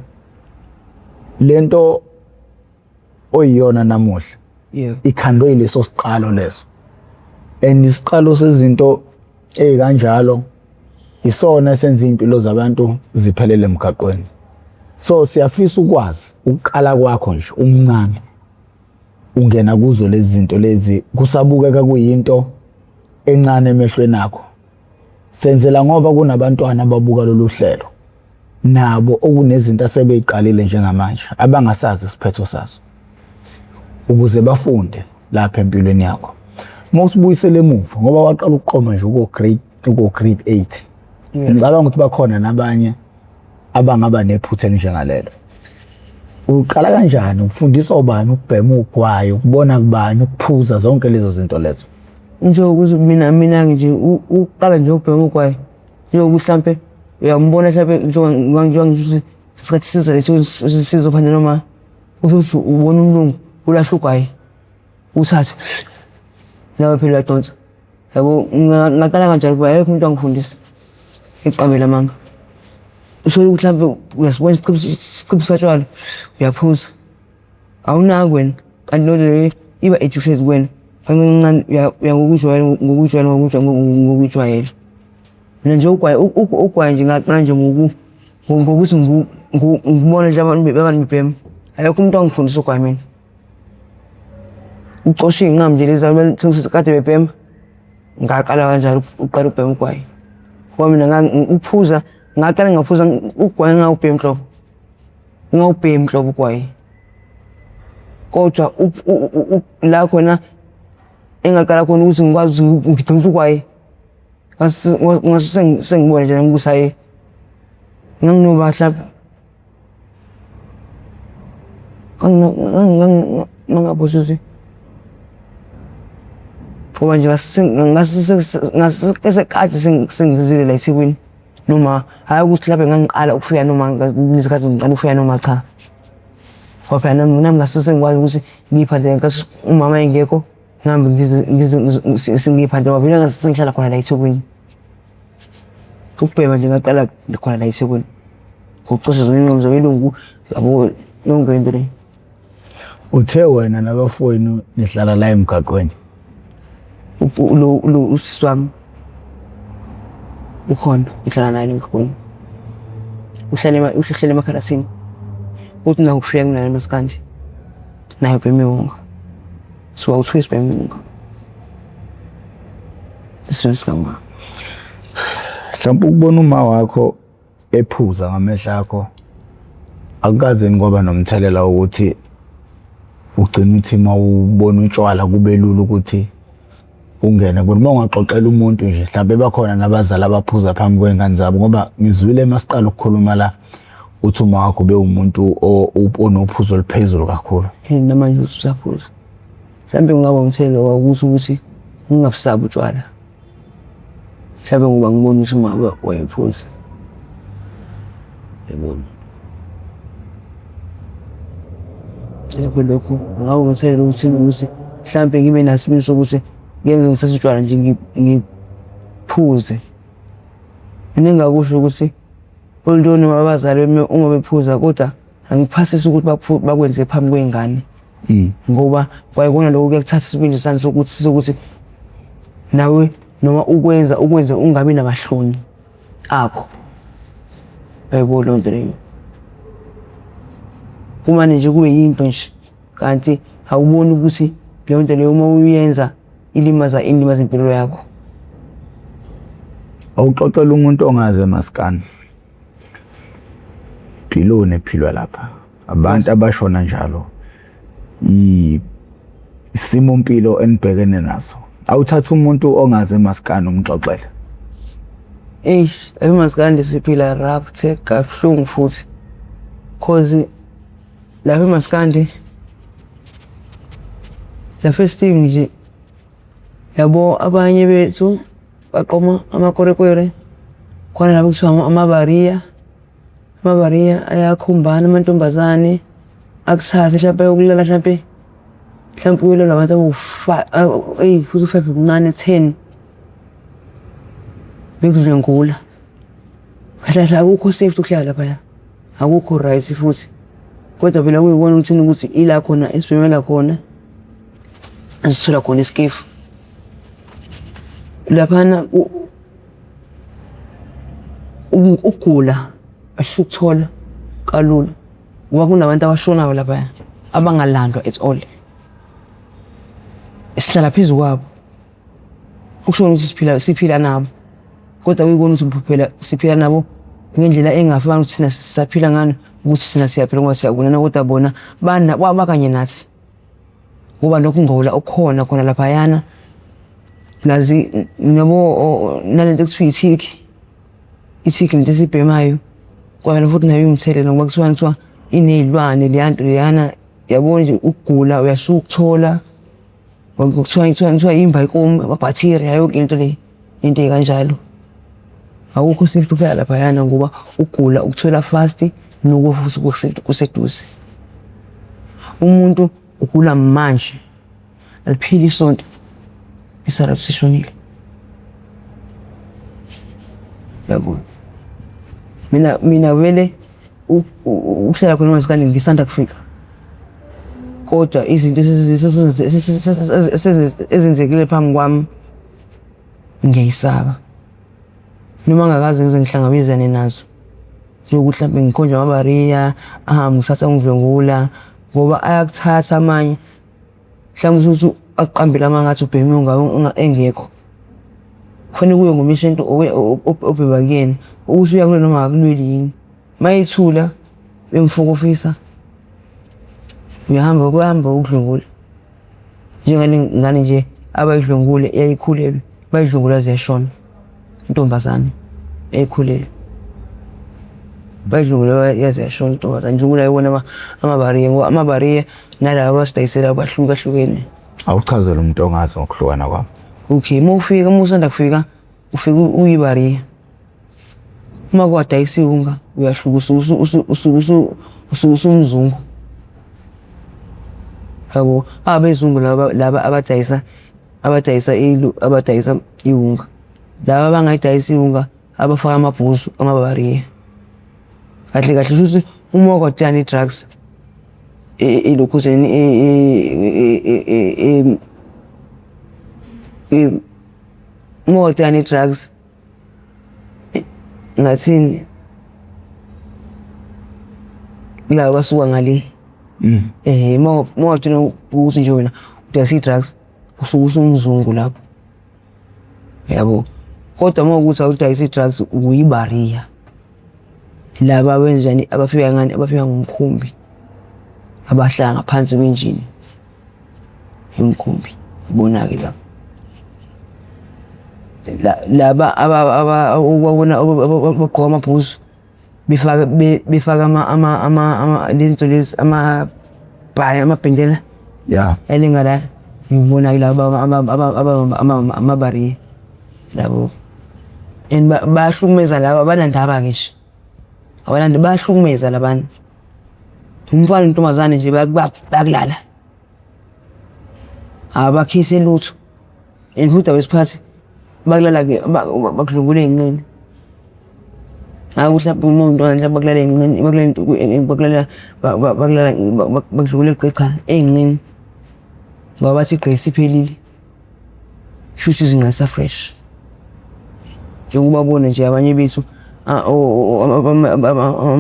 lento oyiyona namuhla ikhandwe yileso siqalo leso and isiqalo sezinto ezikanjalo isona esenza impilo zabantu ziphelele emgaqweni. So siyafisa ukwazi ukuqala kwakho nje umncane ungena kuzo lezi zinto lezi kusabukeka kuyinto encane emehlweni akho. Senzela ngoba kunabantwana ababuka lolu hlelo nabo okunezinto asebeyiqalile njengamanje abangasazi isiphetho sazo ukuze bafunde lapha empilweni yakho. Uma usibuyisele emuva ngoba waqala ukuqoma nje uko grade uko grade 8. Ngicabanga ukuthi bakhona nabanye abangaba nephutha elinjengalelo. Uqala kanjani ukufundiswa ubani ukubhema ugwayi, ukubona kubani, ukuphuza zonke lezo zinto lezo? Nje ukuthi mina mina nje uqala nje ukubhema ugwayi njengokuthi mhlampe uyambona mhlampe njengoba ngisho ukuthi isikhathi siza leso sizophanda noma uthi ubona umlungu ulahla ugwayi uthathe nawe phela uyadonsa. Yabo ngaqala kanjalo kuba ayekho umuntu angifundisa ngiqambela amanga. Uthole ukuthi mhlawumbe uyasibona isichibi satshwala uyaphuza. Awunaki wena kanti loo nto leyo iba addicted kuwena. Kancane kancane uya ngokujwayela ngokujwayela ngokujwayela. Mina nje ugwayi ugwayi nje ngaqala nje ngokuthi ngibone nje abantu bebhema. Akekho umuntu owangifundisa ugwayi mina. Ucosha iy'nqamu nje lezi abantu kade bebhema. Ngaqala kanjalo ukuqala ukubhema ugwayi. Ngoba mina uphuza ngaqala ngaphuza ugwayi ngingawubhemi nhlobo. Ngingawubhemi nhlobo ugwayi. Kodwa la khona engaqala khona ukuthi ngikwazi ukuthi ngidonse ugwayi ngase sengibona nje ukuthi hhayi nganginoba hlampe Ngangabosisi ngoba nje ngasekade sengizile la eThekwini noma hhayi ukuthi mhlawumbe ngangiqala ukufika noma kulesikhathi ngiqala ukufika noma cha. Ngoba phela nami nami ngase sengikwazi ukuthi ngiyiphathe ngenkathi umama engekho ngihambe ngize ngiyiphathe ngoba vele ngase sengihlala khona la eThekwini. Ukubhema nje ngaqala khona la eThekwini. Ngokucisha zona inqondo zabelungu yabo yonke lento le. Uthe wena nabafowenu nihlala la emgaqweni. Lo lo usisi wami ukhona ngihlala naye emgaqweni. Uhlala uhlala emakhalasini. Uthi nakufika kunale maskandi naye ubhema iwunga. Siba uthiwe sibhema iwunga. Isizwe sikamama. Mhlawumbe ukubona uma wakho ephuza ngamehlo akho akukaze ngoba nomthelela wokuthi ugcina uthi uma ubona utshwala kube lula ukuthi ungene kubona. Uma ungaxoxela umuntu nje mhlawumbe bakhona nabazali abaphuza phambi kwey'ngane zabo ngoba ngizwile uma siqala ukukhuluma la uthi uma wakho bewumuntu onophuzo oluphezulu kakhulu. Namanje uthi usaphuza. Mhlawumbe kungaba umthelela wakuthi ukuthi ngingabusabi utshwala. Mhlawumbe ngoba ngibona ukuthi umama wayephuza. Yabona. Yikho lokho kungaba umthelela ukuthi ukuthi mhlawumbe ngibe naso isibindi sokuthi ngenze ngithathe utshwala nje ngiphuze. Mina engingakusho ukuthi Although noma abazali uma bephuza kodwa angikuphasisi ukuthi bakwenze phambi kwey'ngane. Ngoba kwayikona lokho kuyakuthatha isibindi sami sokuthi sokuthi nawe noma ukwenza ukwenze ungabi namahloni akho. Yayibona leyo nto leyo. Kumane nje kube yinto nje kanti awuboni ukuthi leyo nto leyo uma uyenza ilimaza ilimaza impilo yakho. Awuxoxela umuntu ongazi emaskani. Mpiloni ephilwa lapha. Abantu abashona njalo. Isimo mpilo enibhekene naso. Awuthatha umuntu ongazi emaskani umxoxele. Eish, emaskandi siphila rough the kabuhlungu futhi. Cause lapha emaskandi the first thing nje yabo abanye bethu baqoma amakwerekwere khona lapho kuthiwa amabariya amabariya ayakhumbana amantombazane akuthathe hlampe ayokulala hlampe. Mhlawumpe uyolala abantu abawu-five, eyi futhi u-five mncane, 10 bekudlwengula. Kahle kahle akukho safe ukuhlala laphaya, akukho right futhi. Kodwa phela kuyikona ukuthini ukuthi ila khona esibhemela khona, esithola khona isikefu. Laphana ukugula asukuthola kalula ngoba kunabantu abashonayo laphaya abangalandwa at all. Sihlala phezu kwabo. Okusho ukuthi siphila siphila nabo. Kodwa kuyikona ukuthi phela siphila nabo ngendlela engafani ukuthi thina sisaphila ngani ukuthi thina siyaphila ngoba siyabonana kodwa bona bana bakanye nathi. Ngoba nokungcola okukhona khona laphayana plus nabo nalento ekuthiwa i-tik, i-tik lento esiyibhemayo kwayona futhi nayo iwumthelela ngoba kuthiwa kuthiwa iney'lwane leya nto leyana yabo nje ukugula uyasuka ukuthola kuthiwa kuthiwa kuthiwa imba ikomi ama-bacteria yonke into le into ey'kanjalo. Akukho safe ukuhlala laphayana ngoba ukugula ukuthola fast nokufa futhi kuseduze. Umuntu ugula manje alipheli isonto isara sishonile. Yabo. Mina vele ukuhlala khona masikandi ngisanda kufika. Kodwa izinto ezenzekile phambi kwami ngiyayisaba. Noma ngakaze ngize ngihlangabezane nazo. Njengokuthi mhlampe ngikhonjwa amabariya, ahambe ngithatha ngidlwengula ngoba ayakuthatha amanye. Mhlawumbe uthole ukuthi akuqambele amanga athi ubheme ungabe engekho. Kufanele kuye ngomishento obhema kuyena ukuthi uyakulwela noma akakulweli yini. Uma ethula bemfokofisa uyahamba kuyahamba ukudlwengula. Njengale ngane nje abayidlwengule yayikhulelwe, bayidlwengula yaze yashona intombazane eyayikhulelwe. Bayidlwengula yaze yashona intombazane njengoba iwona amabariya ngoba amabariya nalaba abasidayisela bahlukahlukene. Awuchazele umuntu ongazi ngokuhlukana kwabo. Okay, uma ufika uma usanda kufika ufika uyibariya. Uma kwadayisa iwunga uyahluka usuke usumzungu. Yabo, abezungu laba laba abadayisa abadayisa ilu abadayisa iwunga. Laba abangayidayisi iwunga abafaka amabhuzu amabariya. Kahle kahle kusho ukuthi uma wakwadana i-drugs ilokhuzeni uma wakwadana i-drugs ngathini laba basuka ngale uma wagcina ukuthi nje wena udayisa i-drugs usuke usumzungu lapho yabo. Kodwa uma kuwukuthi awudayisi i-drugs uyibariya. Laba abenjani abafika ngani abafika ngomkhumbi abahlala ngaphansi kwenjini yomkhumbi ibona-ke labo. Laba ubabona abagqoka amabhuzu befaka befaka lezi zinto lezi amabhayi amabhendela Yeah. elenga la ngibona-ke laba amabariya labo and bayahlukumeza laba abanandaba-ke nje abanandaba bayahlukumeza labana. Umfana nentombazane nje bayakulala abakhisi lutho and futhi abesiphathi bakulala-ke bakudlwengula ey'nqeni. Hhayi ukuthi mhlampe uma uwumntwana mhlampe bakulala ey'nqeni bakulala bakulala bakudlwengula cha ey'nqeni ngoba bathi igqe isiphelile. Shuthi izinqa zisa-fresh. Njengoba ubona nje abanye bethu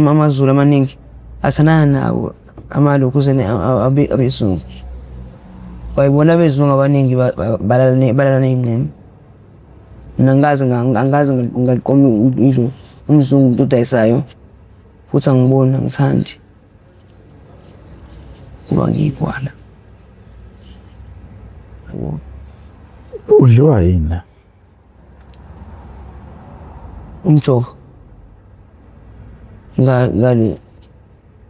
amaZulu amaningi athandana nawo amalokhuzane abezungu. Kwayibona abezungu abaningi balala ney'nqeni. Mina angikaze angikaze ngaliqoma umzungu umuntu odayisayo futhi angiboni angithandi. Kuba ngiyigwala. Yabo. Udliwa yini la? Umjovo. Ngale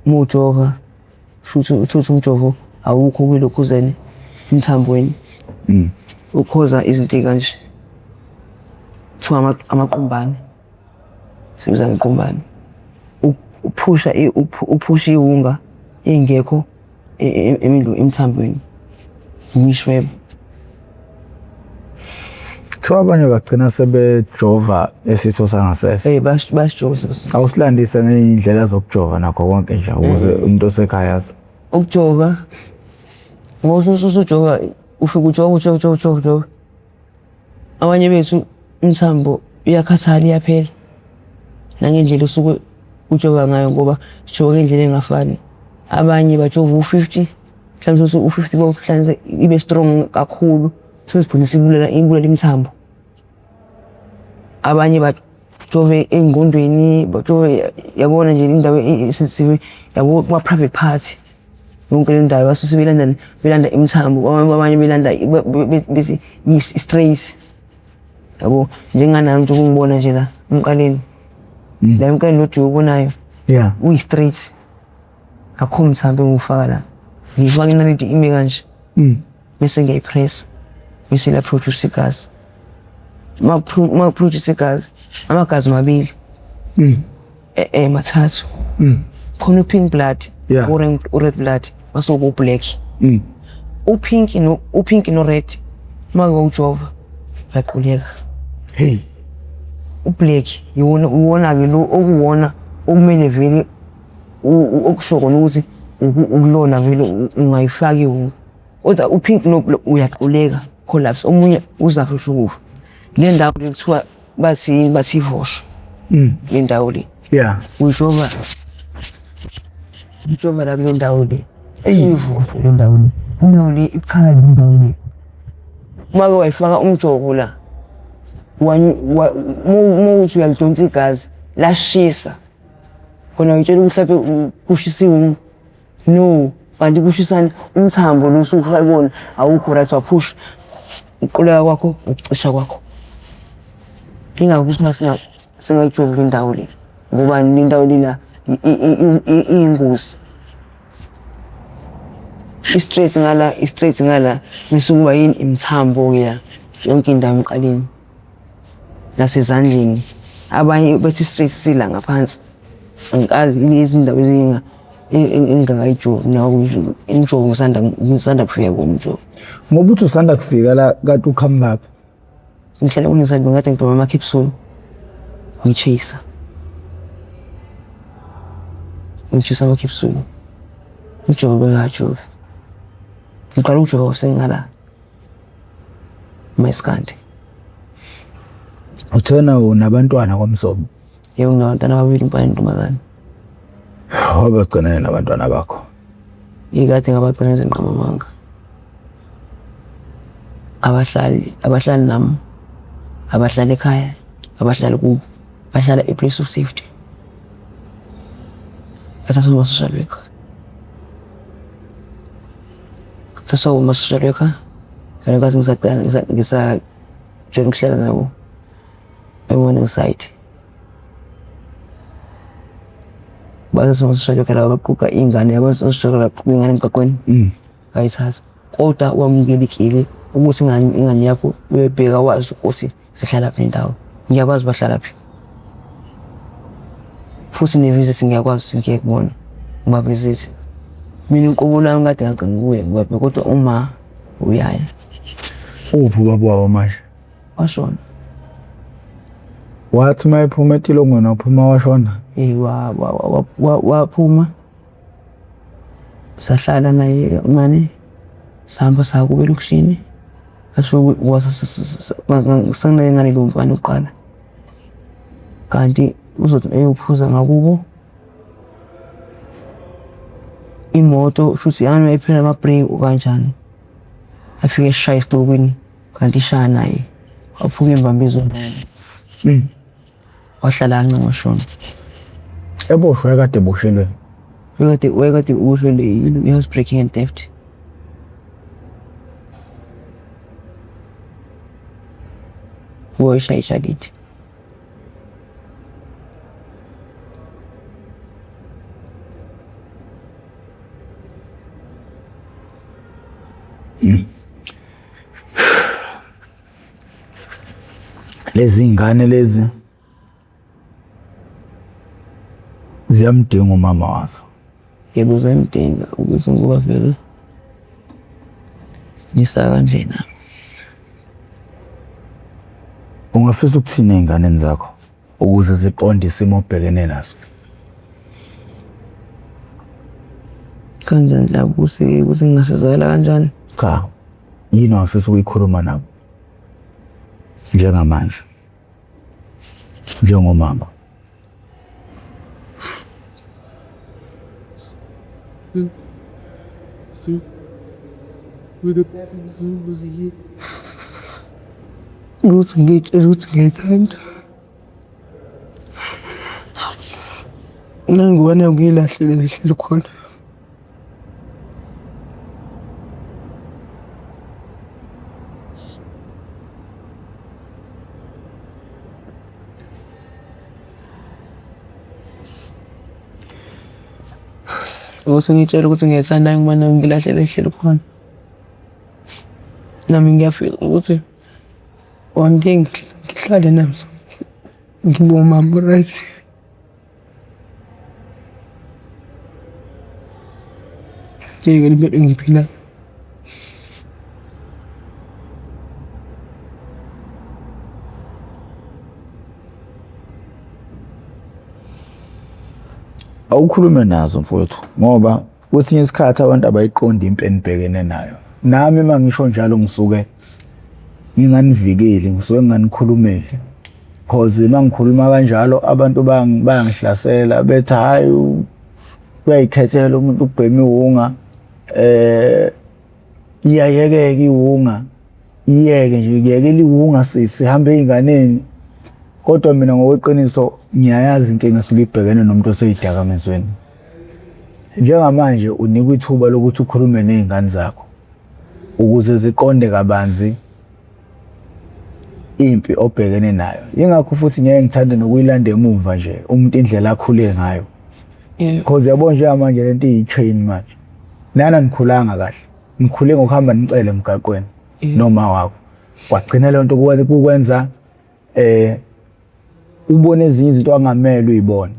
uma ujova shuthi uthutha umjovo awukho kwilokhuzeni emthambweni. Ukhoza izinto ey'kanje. Kuthiwa amaqumbane. Sibiza ngequmbane. Uphusha uphusha iwunga engekho emthambweni. Ngishweba. Kuthiwa abanye bagcina sebejova isitho sangasese. Eh basijova. Awusilandise ngey'ndlela zokujova nakho konke nje ukuze umuntu osekhaya azi. Ukujova ngoba usujova ufike ujova ujova ujova ujova ujova. Abanye bethu imithambo iyakhathala iyaphela nangendlela osuke ujova ngayo ngoba sijova ngendlela engafani. Abanye bajova u-50 mhlawumbe uthi u-50 bawuhlanganise ibe strong kakhulu sezigcina sibulala ibulala imithambo. Abanye bajove ey'ngqondweni bajove yabona nje indawo e-sensitive yabo kuma-private part yonke le ndawo basuke belanda belanda imithambo abanye belanda bethi i-straight yabo njenganami nje ukungibona nje la emqaleni la emqaleni lodi ubonayo Yeah. uyi-straight akukho mthambo engiwufaka la ngiyifaka inaliti ime kanje bese ngiyayipressa bese ilaproduce igazi uma kuproduce igazi amagazi mabili mathathu khona u-pink blood Yeah. u-red blood mase kuba u-black u-pink no u-pink no-red uma ngawujova uyaquleka Hey. u-black iwona uwona-ke lo okuwona okumele vele okusho kona ukuthi ukulona vele ungayifaki wonke kodwa u-pink no uyaquleka collapse omunye uzafe usho ukufa le ndawo le kuthiwa bathi yini bathi ivosho le ndawo le Yeah. uyijova uyijova la kule ndawo le ivosho le ndawo le indawo le ibukhali indawo le uma ke wayifaka umjovo la uma uthi uyalidonsa igazi lashisa khona uyitshela ukuthi mhlawumbe kushisiwe no kanti kushisani umthambo lo usufake kuwona awukho right waphusha ukuquleka kwakho ukucisha kwakho ingakho ukuthi singayijovi le ndawo le ngoba le ndawo lena iyingozi i-straight ngala i-straight ngala bese kuba yini imithambo-ke la yonke indawo emqaleni nasezandleni abanye bathi straight sila ngaphansi angikazi lezi ndawo ezinga engingakayijovi nawo umjovo ngisanda ngisanda kufika kuwo umjovo Ngoba uthi usanda kufika la kanti uqhamukaphi? Ngihlala kuneside ngikade ngibhema ama-capsule ngi-chase ngishisa ama-capsule ngijobe bengajobi ngiqala ukujova sengingala mayisikandi. Uthena unabantwana kwaMsobo? Yebo, nginabantwana ababili, umfana nentombazane. Wabagcinele nabantwana bakho? Ikade ngabagcina izinqamamanga. Abahlali abahlali nami, abahlali ekhaya, abahlali kubo, bahlala e-place of safety. Bathathwa ama-social worker. Thathwa ama-social worker. Ngale nkathi ngisaqala ngisajwayele ukuhlala nabo e-warning site. Bathathwa ama-social worker laba baqoqa iy'ngane yabo social worker baqoqa iy'ngane emgaqweni. Bayithatha. Kodwa wamukelekile ukuthi ingane ingane yakho uyobheka wazi ukuthi zihlalaphi nendawo. Ngiyakwazi bahlalaphi. Futhi ne-visit ngiyakwazi ukuthi ngiye kubona ngiba-visit. Mina uqobo lwami kade ngagcina ukuya kubaba kodwa uma uyaya. Uphi ubaba wabo manje? Washona. Wathi uma ephuma etilongweni waphuma washona? Eh waphuma sahlala naye kancane sahamba saya kubo elokishini sanginengane lo mfana wokuqala kanti uzothi eyophuza ngakubo imoto shuthi yami yayiphela ama-brake kanjani afike eshaya esitokweni kanti ishaya naye waphuka imbambo ezombili wahlala kancane washona. Eboshwe kade eboshelwe? Wayekade wayekade uboshelwe i-house breaking and theft. Wayeshaya ishaliti. Lezi ngane lezi ziyamdinga umama wazo. Yebo ziyamdinga ukuze ngoba vele Ngisa kanjena. Ungafisa ukuthini ey'nganeni zakho ukuze ziqonde isimo obhekene naso? Kanjani lapho ukuthi ukuthi ngingasizakala kanjani? Cha, yini ongafisa ukuyikhuluma nabo njengamanje njengomama? Ukuthi ngiy'tshele ukuthi ngiyayithanda. Nangoba naku ngiyilahlile ngihleli khona. Ukuthi ngiy'tshele ukuthi ngiyayithanda ngoba nami ngilahlele ngihleli khona. Nami ngiyafisa ukuthi one day ngihlale nazo ngibe umama o-right. Ngeke le mpilo engiyiphilayo. Awukhulume nazo mfowethu ngoba kwesinye isikhathi abantu abayiqondi impi enibhekene nayo. Nami uma ngisho njalo ngisuke nginganivikeli, ngisuke nginganikhulumeli. Cause uma ngikhuluma kanjalo abantu bayangihlasela bethi hhayi uyayikhethela umuntu ukubhema iwunga iyayekeka iwunga iyeke nje kuyekela iwunga sisi hambe ey'nganeni. Kodwa mina ngokweqiniso ngiyayazi inkinga esuke ibhekene nomuntu osey'dakamizweni. Njengamanje unikwa ithuba lokuthi ukhulume ney'ngane zakho ukuze ziqonde kabanzi impi obhekene nayo. Yingakho futhi ngeke ngithande nokuyilanda emumva nje umuntu indlela akhule ngayo. Because yabo njengamanje lento iyi-chain manje. Nana nikhulanga kahle. Nikhule ngokuhamba nicele emgaqweni noma wakho. Kwagcina le nto kukwenza ubone ezinye izinto angamele uyibone.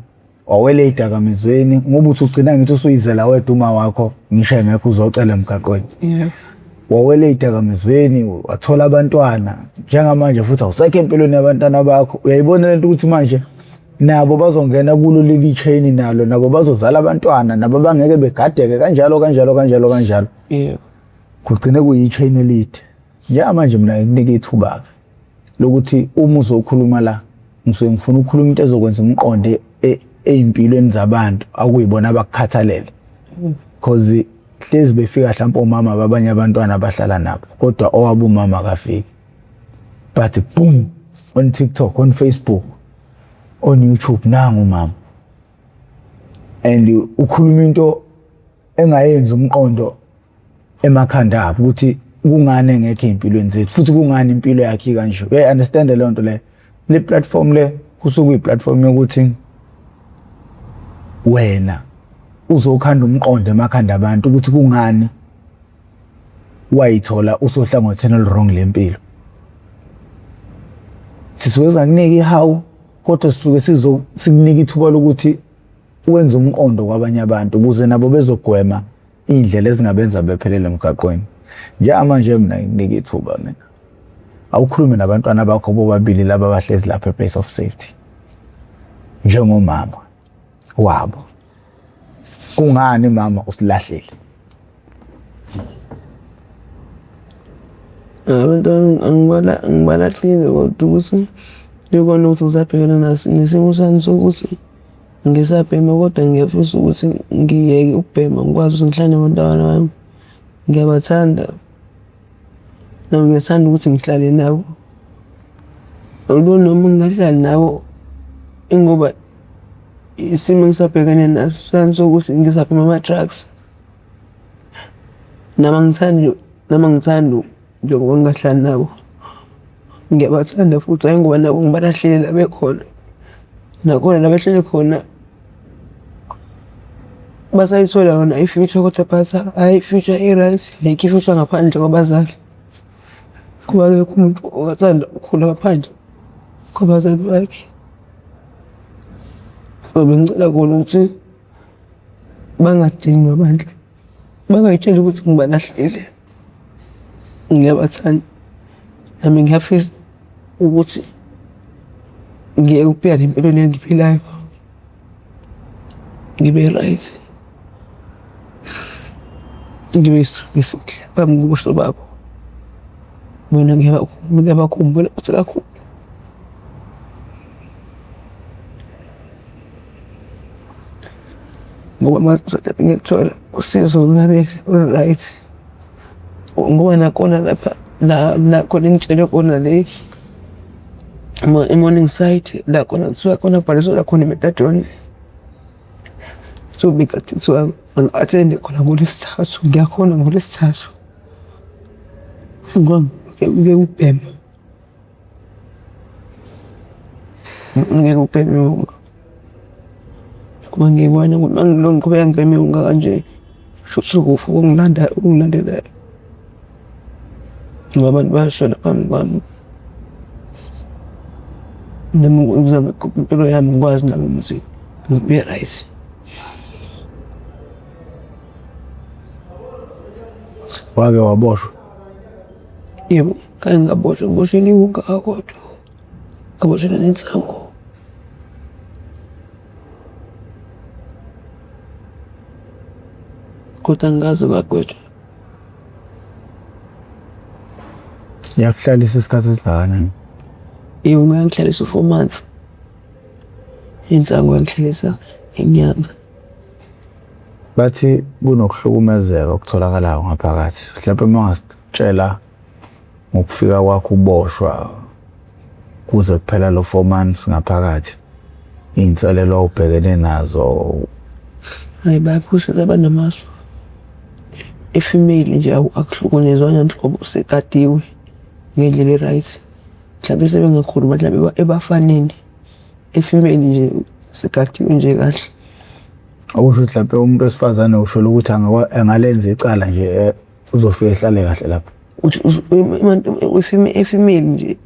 Wawela ey'dakamizweni ngoba uthi ugcina ngithi usuyizela wedwa uma wakho ngisho engekho uzocela emgaqweni. Wawela ey'dakamizweni wathola abantwana njengamanje futhi awusekho empilweni yabantwana bakho. Uyayibona lento ukuthi manje nabo bazongena kulo leli chain nalo nabo bazozala abantwana nabo bangeke begadeke kanjalo kanjalo kanjalo kanjalo. Kugcine kuyi-chain elide. Njengamanje mina ngikunika ithuba-ke lokuthi uma uzokhuluma la ngisuke ngifuna ukukhuluma into ezokwenza umqonde ey'mpilweni zabantu akuyibona abakukhathalele. Cause hlezi befika hlampe omama babanye abantwana abahlala nabo kodwa owabo umama akafiki. But boom on TikTok, on Facebook, on YouTube nangu umama. And ukhuluma into engayenzi umqondo emakhanda abo ukuthi kungani engekho ey'mpilweni zethu futhi kungani impilo yakhe ikanje. Uyayi-understand leyo nto leyo? Le platform le kusuke kuyi-platform yokuthi wena uzokhanda umqondo emakhanda abantu ukuthi kungani wayithola usohlangothini olu-wrong lempilo. Sisuke singakuniki ihawu kodwa sisuke sikunika ithuba lokuthi wenze umqondo kwabanye abantu ukuze nabo bezogwema iy'ndlela ezingabenza bephelele emgaqweni. Njengamanje mina ngikunika ithuba mina. Awukhulume nabantwana bakho bobabili laba abahlezi lapha e-place of safety. Njengomama wabo. Kungani mama usilahlile? Abantwana angibalahlile kodwa ukuthi ikona ukuthi ngisabhekene nesimo sami sokuthi ngisabhema kodwa ngiyafisa ukuthi ngiyeke ukubhema ngikwazi ukuthi ngihlale nabantwana bami. Ngiyabathanda nami ngiyathanda ukuthi ngihlale nabo. Although noma ngingahlali nabo ingoba isimo engisabhekene naso sami sokuthi ngisabhema ama-drugs. Nami angithandi, nami angithandi njengoba ngingahlali nabo. Ngiyabathanda futhi hhayi ngoba nakhu ngibalahlile la bekhona. Nakhona la behleli khona basayithola yona i-future kodwa but hhayi i-future i-right, ayikho i-future ngaphandle kwabazali. Ngoba akekho umuntu ongathanda ukukhula ngaphandle kwabazali bakhe. So bengicela kona ukuthi bangadinwa bandla, bangay'tsheli ukuthi ngibalahlile. Ngiyabathanda. Nami ngiyafisa ukuthi ngiyeke ukuphila le mpilo le engiyiphilayo. Ngibe right. Ngibe isithunzi esihle phambi kobuso babo. Mina ngiyabakhumbula futhi kakhulu. Ngoba manje ngilithola usizo olunabile olu-right. Ngoba nakhona lapha la la khona engitshelwe khona le i-Morning Side la khona kuthiwa khona kubhaliswa khona i-methadone. So bekade kuthiwa angi-athende khona ngoLwesithathu, ngiyakhona ngoLwesithathu. Ngoba ngeke ukubhema. Ngeke ubheme wonke. Ngoba ngiyibona ukuthi uma ngilokhu ngiqhubeka ngibheme wonke kanje, shuthi ukufa okungilanda okungilandelayo. Ngoba abantu bayashona phambi kwami. Nami ngizama ukuqhuba impilo yami ngikwazi nami ukuthi ngibe right. Wake waboshwa? Yebo, ngake ngaboshwa, ngiboshelwe iwunga kodwa. Ngaboshelwa nensangu. Kodwa angikaze ngagwetshwa. Yakuhlalisa isikhathi esingakanani? Yebo, ngangihlalisa u-4 months. Insangu yangihlalisa inyanga. Bathi kunokuhlukumezeka okutholakalayo ngaphakathi. Mhlawumbe uma ungasitshela ngokufika kwakho uboshwa kuze kuphela lo 4 months ngaphakathi iy'nselelo obhekene nazo. Hayi bayaphusisa abanamasu. I-female nje akuhlukunyezwa nhlobo usekatiwe ngendlela e-right. Mhlawumbe sebengakhuluma mhlawumbe ebafaneni. I-female nje sigadiwe nje kahle. Okusho ukuthi mhlawumbe umuntu wesifazane usholo ukuthi angalenza icala nje uzofike ehlale kahle lapho. Uthi e-female nje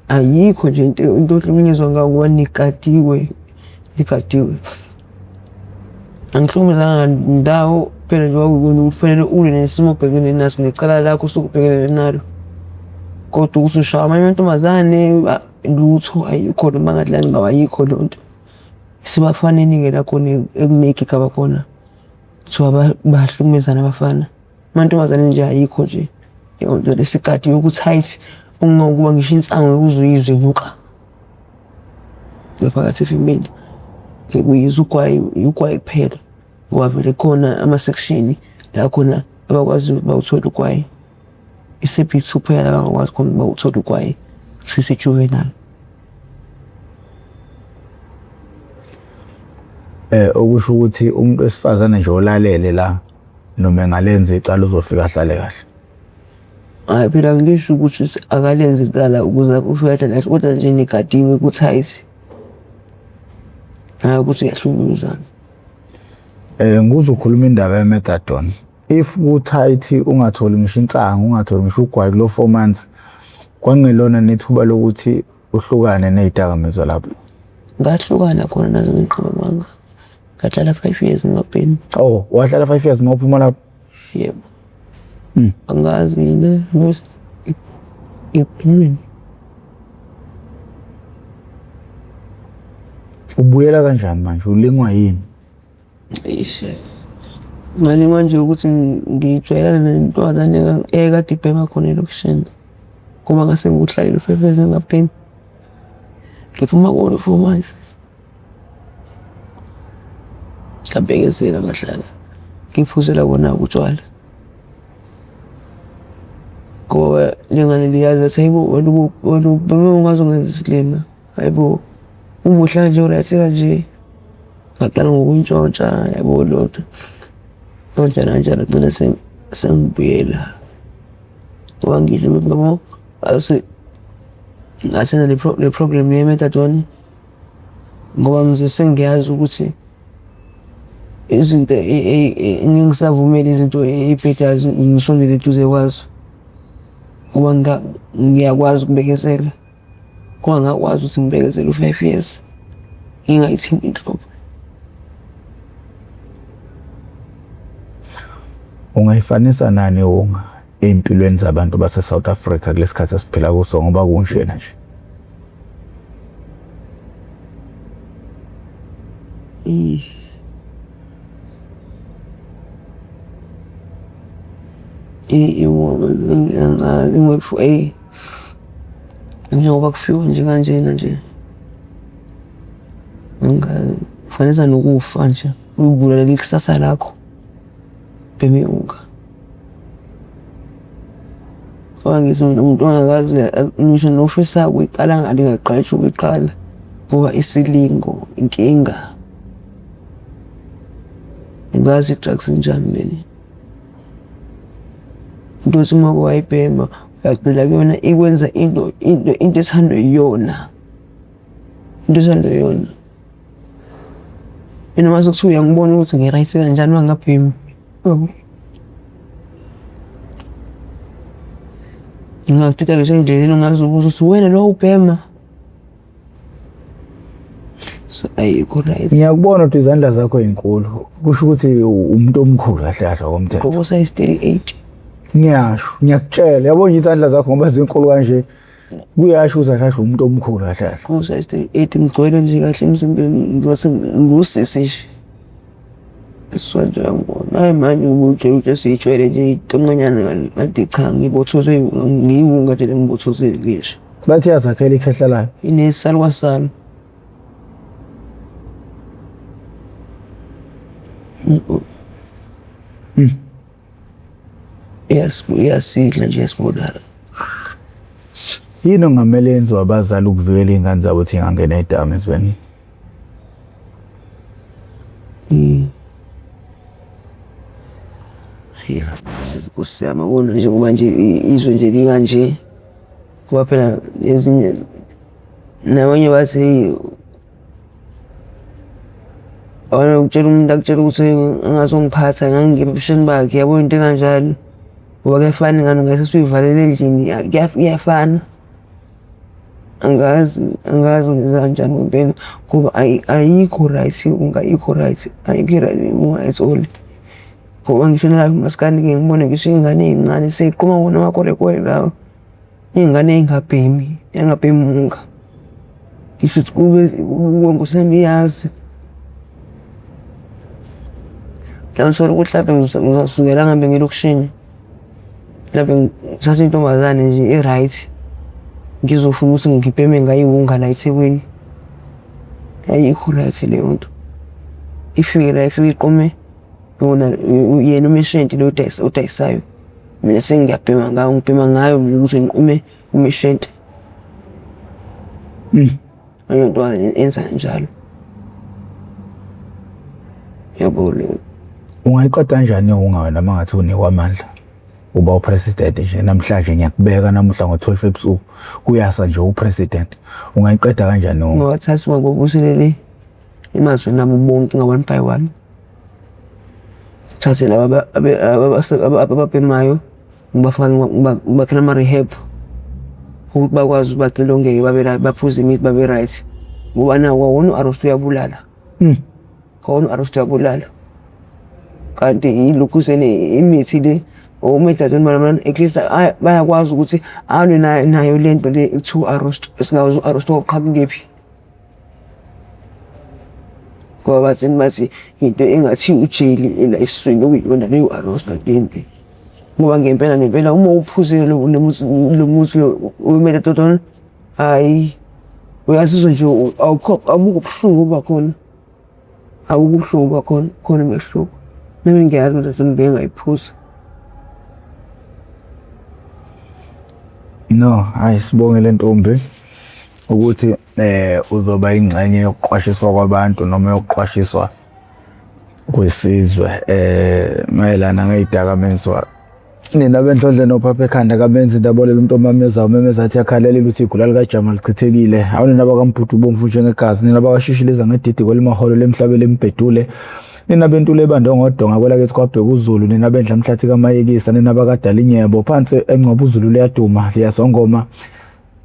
ayikho nje into ohlukunyezwa ngayo ngoba nigadiwe, nigadiwe. Angihlukumezanga ndawo phela nje wawubona ukuthi kufanele ulwe nesimo obhekene naso necala lakho osuke ubhekene nalo. Kodwa ukuthi ushaya amanye amantombazane lutho ayikho noma bangadlali ngawo ayikho leyo nto. Sebafaneni-ke la khona ekuney'gigaba khona kuthiwa bahlukumezana abafana. Amantombazane nje ayikho nje leyo nto le sigadiwe ku-tight okungangokuba ngisho insangu uze uyizwe inuka. Ngaphakathi efemini ngeke uyizwe ugwayi ugwayi kuphela ngoba vele kukhona ama-section la khona abakwazi ukuthi bawuthole ugwayi. I-CP2 kuphela la bangakwazi khona ukuba uthole ugwayi kuthiwa ise-juvenile. Okusho ukuthi umuntu wesifazane nje olalele la noma engalenza icala uzofika ahlale kahle. Hhayi phela angisho ukuthi akalenzi icala ukuze ufike ahlale kahle kodwa nje nigadiwe ku-tight. Hhayi ukuthi uyahlukumezana. Ngikuzwa ukhuluma indaba ye-methadone. If ku-tight ungatholi ngisho insangu, ungatholi ngisho ugwayi kulo 4 months, kwakungelona nethuba lokuthi uhlukane ney'dakamizwa lapho? Ngahlukana khona nazo ngiqamba amanga. Ngahlala 5 years ngingabhemi. Oh, wahlala 5 years uma uphuma lapho? Yebo. Angazi yini ekubhemeni. Ubuyela kanjani manje? Ulingwa yini? Eish. Ngalingwa nje ukuthi ngijwayelane nentombazane eyayikade ibhema khona elokishini. Ngoba ngase ngikuhlalele u-five years ngingabhemi. Ngiphuma kuwona u-4 months. Ngabekezela ngahlala ngiphuzela bona utshwala. Ngoba lengane liyazi athi hayibo wena wena ubheme ungaze ungenza isilima. Hayibo umuhle kanje u-right kanje. Ngaqala ngokuyintshontsha yabo leyo nto. Kanjalo kanjalo gcina sengibuyela. Ngoba ngisho ukuthi yabo ngasenza le program ye-methadone ngoba ngizobe sengiyazi ukuthi izinto ngeke ngisavumela izinto ey'bhedayo ngisondele eduze kwazo ngoba ngiyakwazi ukubekezela. Ngoba ngakwazi ukuthi ngibekezele u-5 years ngingayithinti inhlobo. Ungayifanisa nani iwunga? Ey'mpilweni zabantu base-South Africa kulesikhathi esiphila kuso ngoba kunjena nje? Angazi njengoba kufiwa nje kanjena nje angazi kufanisa nokufa nje uyibulalela ikusasa lakho bheme unga. Ngoba ngithi umuntu ongakaze ngisho nofisa ukuyiqala angaqali ukuyiqala ngoba isilingo inkinga. Angazi i-drugs injani leli. Into othi uma wayibhema uyagxila kuyona ikwenza into into into ethandwa iyona. Into ethandwa iyona. Mina mase kuthiwa uyangibona ukuthi ngi-right kanjani uma ngingabhemi. Ngingakuthatha ngisho endleleni ungazubuza ukuthi uwena lo ubhema. So ayikho right. Ngiyakubona ukuthi izandla zakho yinkulu. Kusho ukuthi umuntu omkhulu kahle kahle ngokomthetho. Ngoba size 38. Ngiyasho, ngiyakutshela. Yabo nje izandla zakho ngoba zinkulu kanje. Kuyasho ukuthi kahle umuntu omkhulu kahle kahle. Ku size 38 ngigcwele nje kahle emzimbeni ngose ngusisi nje. Isonto yangibona. Hayi manje ubutshela ukuthi siyijwayele nje inqanyana ngathi cha ngibothoze ngiwunga nje ngibothozele ngisho. Bathi yazakhela ikhehla layo. Inesalwasalo. Iyasidla nje iyasibulala. Yini okungamele yenziwe abazali ukuvikela iy'ngane zabo ukuthi y'ngangeni ey'dakamizweni? Ya, Nkosi yami yabona njengoba nje izwe nje likanje ngoba phela ezinye nabanye bathi hheyi ukutshela umuntu akutshela ukuthi angazongiphatha ngangikhipha ebusheni bakhe yabo into ekanjalo. Ngoba kuyafana ingane ungase uyivalele endlini kuyafana. Angazi angazi ngenza kanjani ngempela ngoba ayikho right ayikho right ayikho right at all. Ngoba ngisho nalapha emaskandi-ke ngibone ngisho iy'ngane ey'ncane sey'qhuma wona amakwerekwere lawa. Iy'ngane ey'ngabhemi, ey'ngabhemi munga. Ngisho ukuthi kube Nkosi yami iyazi. Mhlawumbe uthole ukuthi hlampe ngizosukela ngihambe ngiye elokishini. Mhlawumbe ngithathe intombazane nje e-right ngizofuna ukuthi ngibheme ngayo iwunga la eThekwini. Ayikho right leyo nto. Ifike la ifike iqome yona yena umeshenti lo odayisayo. Mina sengiyabhema ngayo ngibhema ngayo mina ukuthi ngiqume umeshenti. Leyo nto yenza kanjalo. Yabo leyo. Ungayiqeda kanjani iwunga wena uma ngathi unikwa amandla? Uba upresident nje namhlanje ngiyakubeka namuhla ngo-12 ebusuku kuyasa nje upresident. Ungayiqeda kanjani iwunga? Ngiwathatha ngiwabuselele emazweni abo bonke nga-one by one. Thathe laba ababhemayo ngibafake ngibakhele ama-rehab ukuthi bakwazi ukuthi baxilongeke babe right, baphuze imithi babe right. Ngoba nawo kwawona u-arrest uyabulala. Kwawona u-arrest uyabulala. Kanti ilokhuzene imithi le o-methadone bani at least bayakwazi ukuthi alwe nayo le nto le ekuthiwa u-arrest esingawazi u-arrest wawuqhamukephi. Ngoba bathini bathi into engathi ujeli la esiswini okuyiyona leyo arroz le. Ngoba ngempela ngempela uma uphuzile lo muthi lo muthi lo we-methadone hhayi uyazizwa nje awukho abukho ubuhlungu obuba khona. Abukho ubuhlungu obuba khona, khona umehluko. Nami ngiyazi i-methadone ngike ngayiphuza. No, hayi sibongele ntombi ukuthi uzoba ingxenye yokuqwashiswa kwabantu noma yokuqwashiswa kwesizwe mayelana ngey'dakamizwa. Nina benhlonhle nophapha ekhanda kabenzi ndabolela umuntu omamezayo umemeza athi akhalele ukuthi igula likajama lichithekile. Awu nina bakaMbhudu ubomvu njengegazi, nina bakashishiliza ngedidi kwelimaholo lemhlabeni lembhedule. Nina bentula ebandwe ngodonga kwelakithi kwabheka uZulu, nina bendla mhlathi kaMayekisa, nina bakadalinyebo phansi eNgcobo uZulu liyaduma liyasongoma.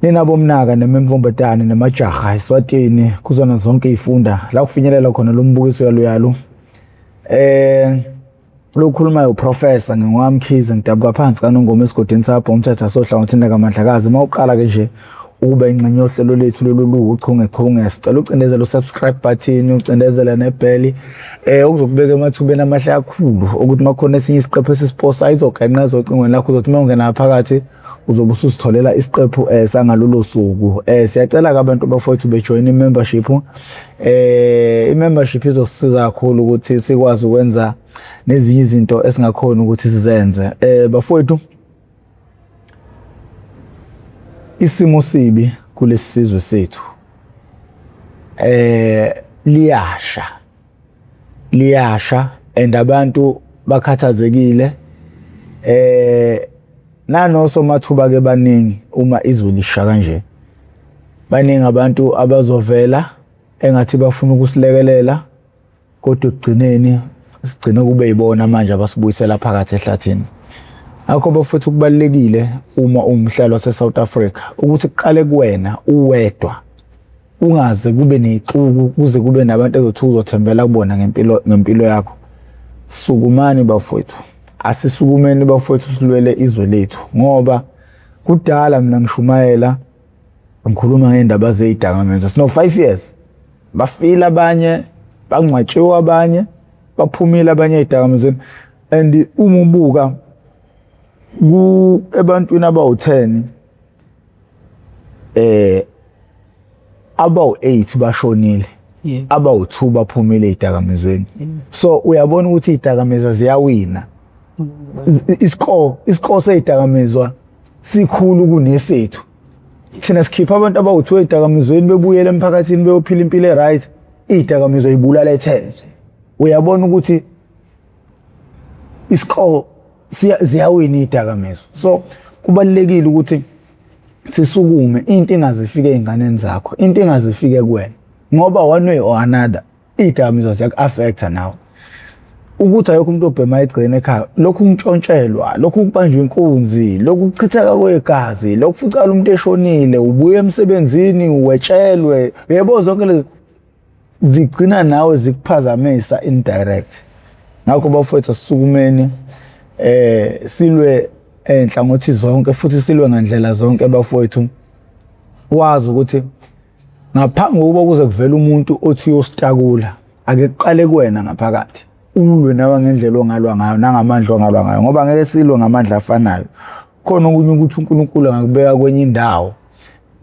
Nina bomnaka nemimvombetane nemajaha eSwatini kuzona zonke izifunda la kufinyelela khona lo mbukiso yaluyalu. Lokhulumayo uProfessor ngingowaMkhize ngidabuka phansi kaNongoma esigodini sapho umthetho asohlangothini lakaMandlakazi. Uma uqala ke nje ukuba ingxenye yohlelo lethu lolu luwuchungechunge, sicela ucindezele u-subscribe button, ucindezele nebheli okuzokubeka emathubeni amahle kakhulu ukuthi makhona esinye isiqephu esisiposa izogenqa ezocingweni lakho, uzothi uma ungena phakathi uzobe ususitholela isiqephu sangalolo suku. Siyacela ke abantu bafowethu bejoin i-membership. I-membership izosisiza kakhulu ukuthi sikwazi ukwenza nezinye izinto esingakhona ukuthi sizenze. Bafowethu, isimo sibi kulesi sizwe sethu. Liyasha, liyasha and abantu bakhathazekile. Nanosomathuba ke baningi uma izwe lisha kanje. Baningi abantu abazovela engathi bafuna ukusilekelela, kodwa ekugcineni sigcine kube yibona manje abasibuyisela phakathi ehlathini. Ngakho bafethu, kubalulekile uma uwumhlali wase-South Africa ukuthi kuqale kuwena uwedwa, ungaze kube ney'xuku, kuze kube nabantu ezothi uzothembela kubona ngempilo yakho. Sukumani bafowethu, asisukumeni bafowethu, silwele izwe lethu, ngoba kudala mina ngishumayela ngikhuluma ngey'ndaba zey'dakamizwa. Sino 5 years bafile abanye, bangcwatshiwe abanye, baphumile abanye ey'dakamizweni. And uma ubuka ku ebantwini abawu-10, abawu-8 bashonile, abawu-2 baphumile ey'dakamizweni. So uyabona ukuthi iy'dakamizwa ziyawina. Iscore sey'dakamizwa sikhulu kunesethu. Thina sikhipha abantu abawu-2 ey'dakamizweni bebuyele emphakathini beyophila impilo e-right, iy'dakamizwa y'bulala e-10. Uyabona ukuthi iscore ziyawina iy'dakamizwa. So kubalulekile ukuthi sisukume, into ingaze ifike ey'nganeni zakho, into ingaze ifike kuwena, ngoba one way or another iy'dakamizwa ziyaku-affect-a nawe. Ukuthi ayikho umuntu obhema egcine ekhaya, lokhu kuntshontshelwa, lokhu kubanjwa inkunzi, lokhu kuchitheka kwegazi, lokhu fucala umuntu eshonile, ubuye emsebenzini wetshelwe, yebo, zonke lezi zigcina nawe zikuphazamisa indirect. Ngakho bafowethu, asisukumeni, silwe enhlangothi zonke futhi silwe ngandlela zonke bafowethu. Wazi ukuthi ngaphambi kokuba kuze kuvele umuntu othi uyositakula, ake kuqale kuwena ngaphakathi, ulwe nawe ngendlela ongalwa ngayo nangamandla ongalwa ngayo, ngoba ngeke silwe ngamandla afanayo. Khona okunye ukuthi uNkulunkulu angakubeka kwenye indawo,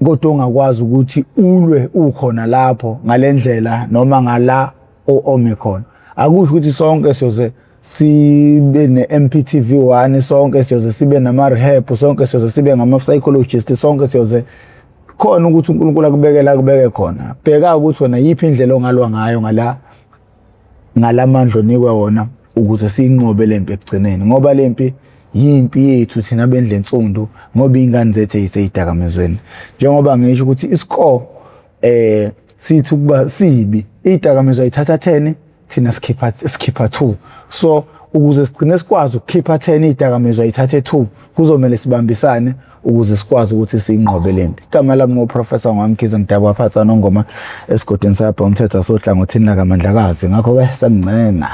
kodwa ongakwazi ukuthi ulwe ukhona lapho ngalendlela noma ngala omi khona. Akusho ukuthi sonke siyoze sibe ne-MPTV 1, sonke siyoze sibe nama-rehab, sonke siyoze sibe ngama-psychologist, sonke siyoze khona ukuthi uNkulunkulu akubekela akubeke khona. Bheka ukuthi wena yiphi indlela ongalwa ngayo ngalamandla onikwe wona ukuze siyinqobe lempi ekugcineni, ngoba lempi yimpi yethu thina bendle ensundu, ngoba iy'ngane zethu ey'seyidakamizweni. Njengoba ngisho ukuthi iscore sithi ukuba sibi, iy'dakamizwa yithatha 10, thina sikhipha 2. So ukuze sigcine sikwazi ukukhipha 10, iy'dakamizwa yithathe 2, kuzomele sibambisane ukuze sikwazi ukuthi siyinqobe lempi. Igama lami nguProfessor Ngwamkhize, ngidabuka phansi kaNongoma esigodini sabha umthetho asohlangothini lakaMandlakazi. Ngakho-ke sengincenga.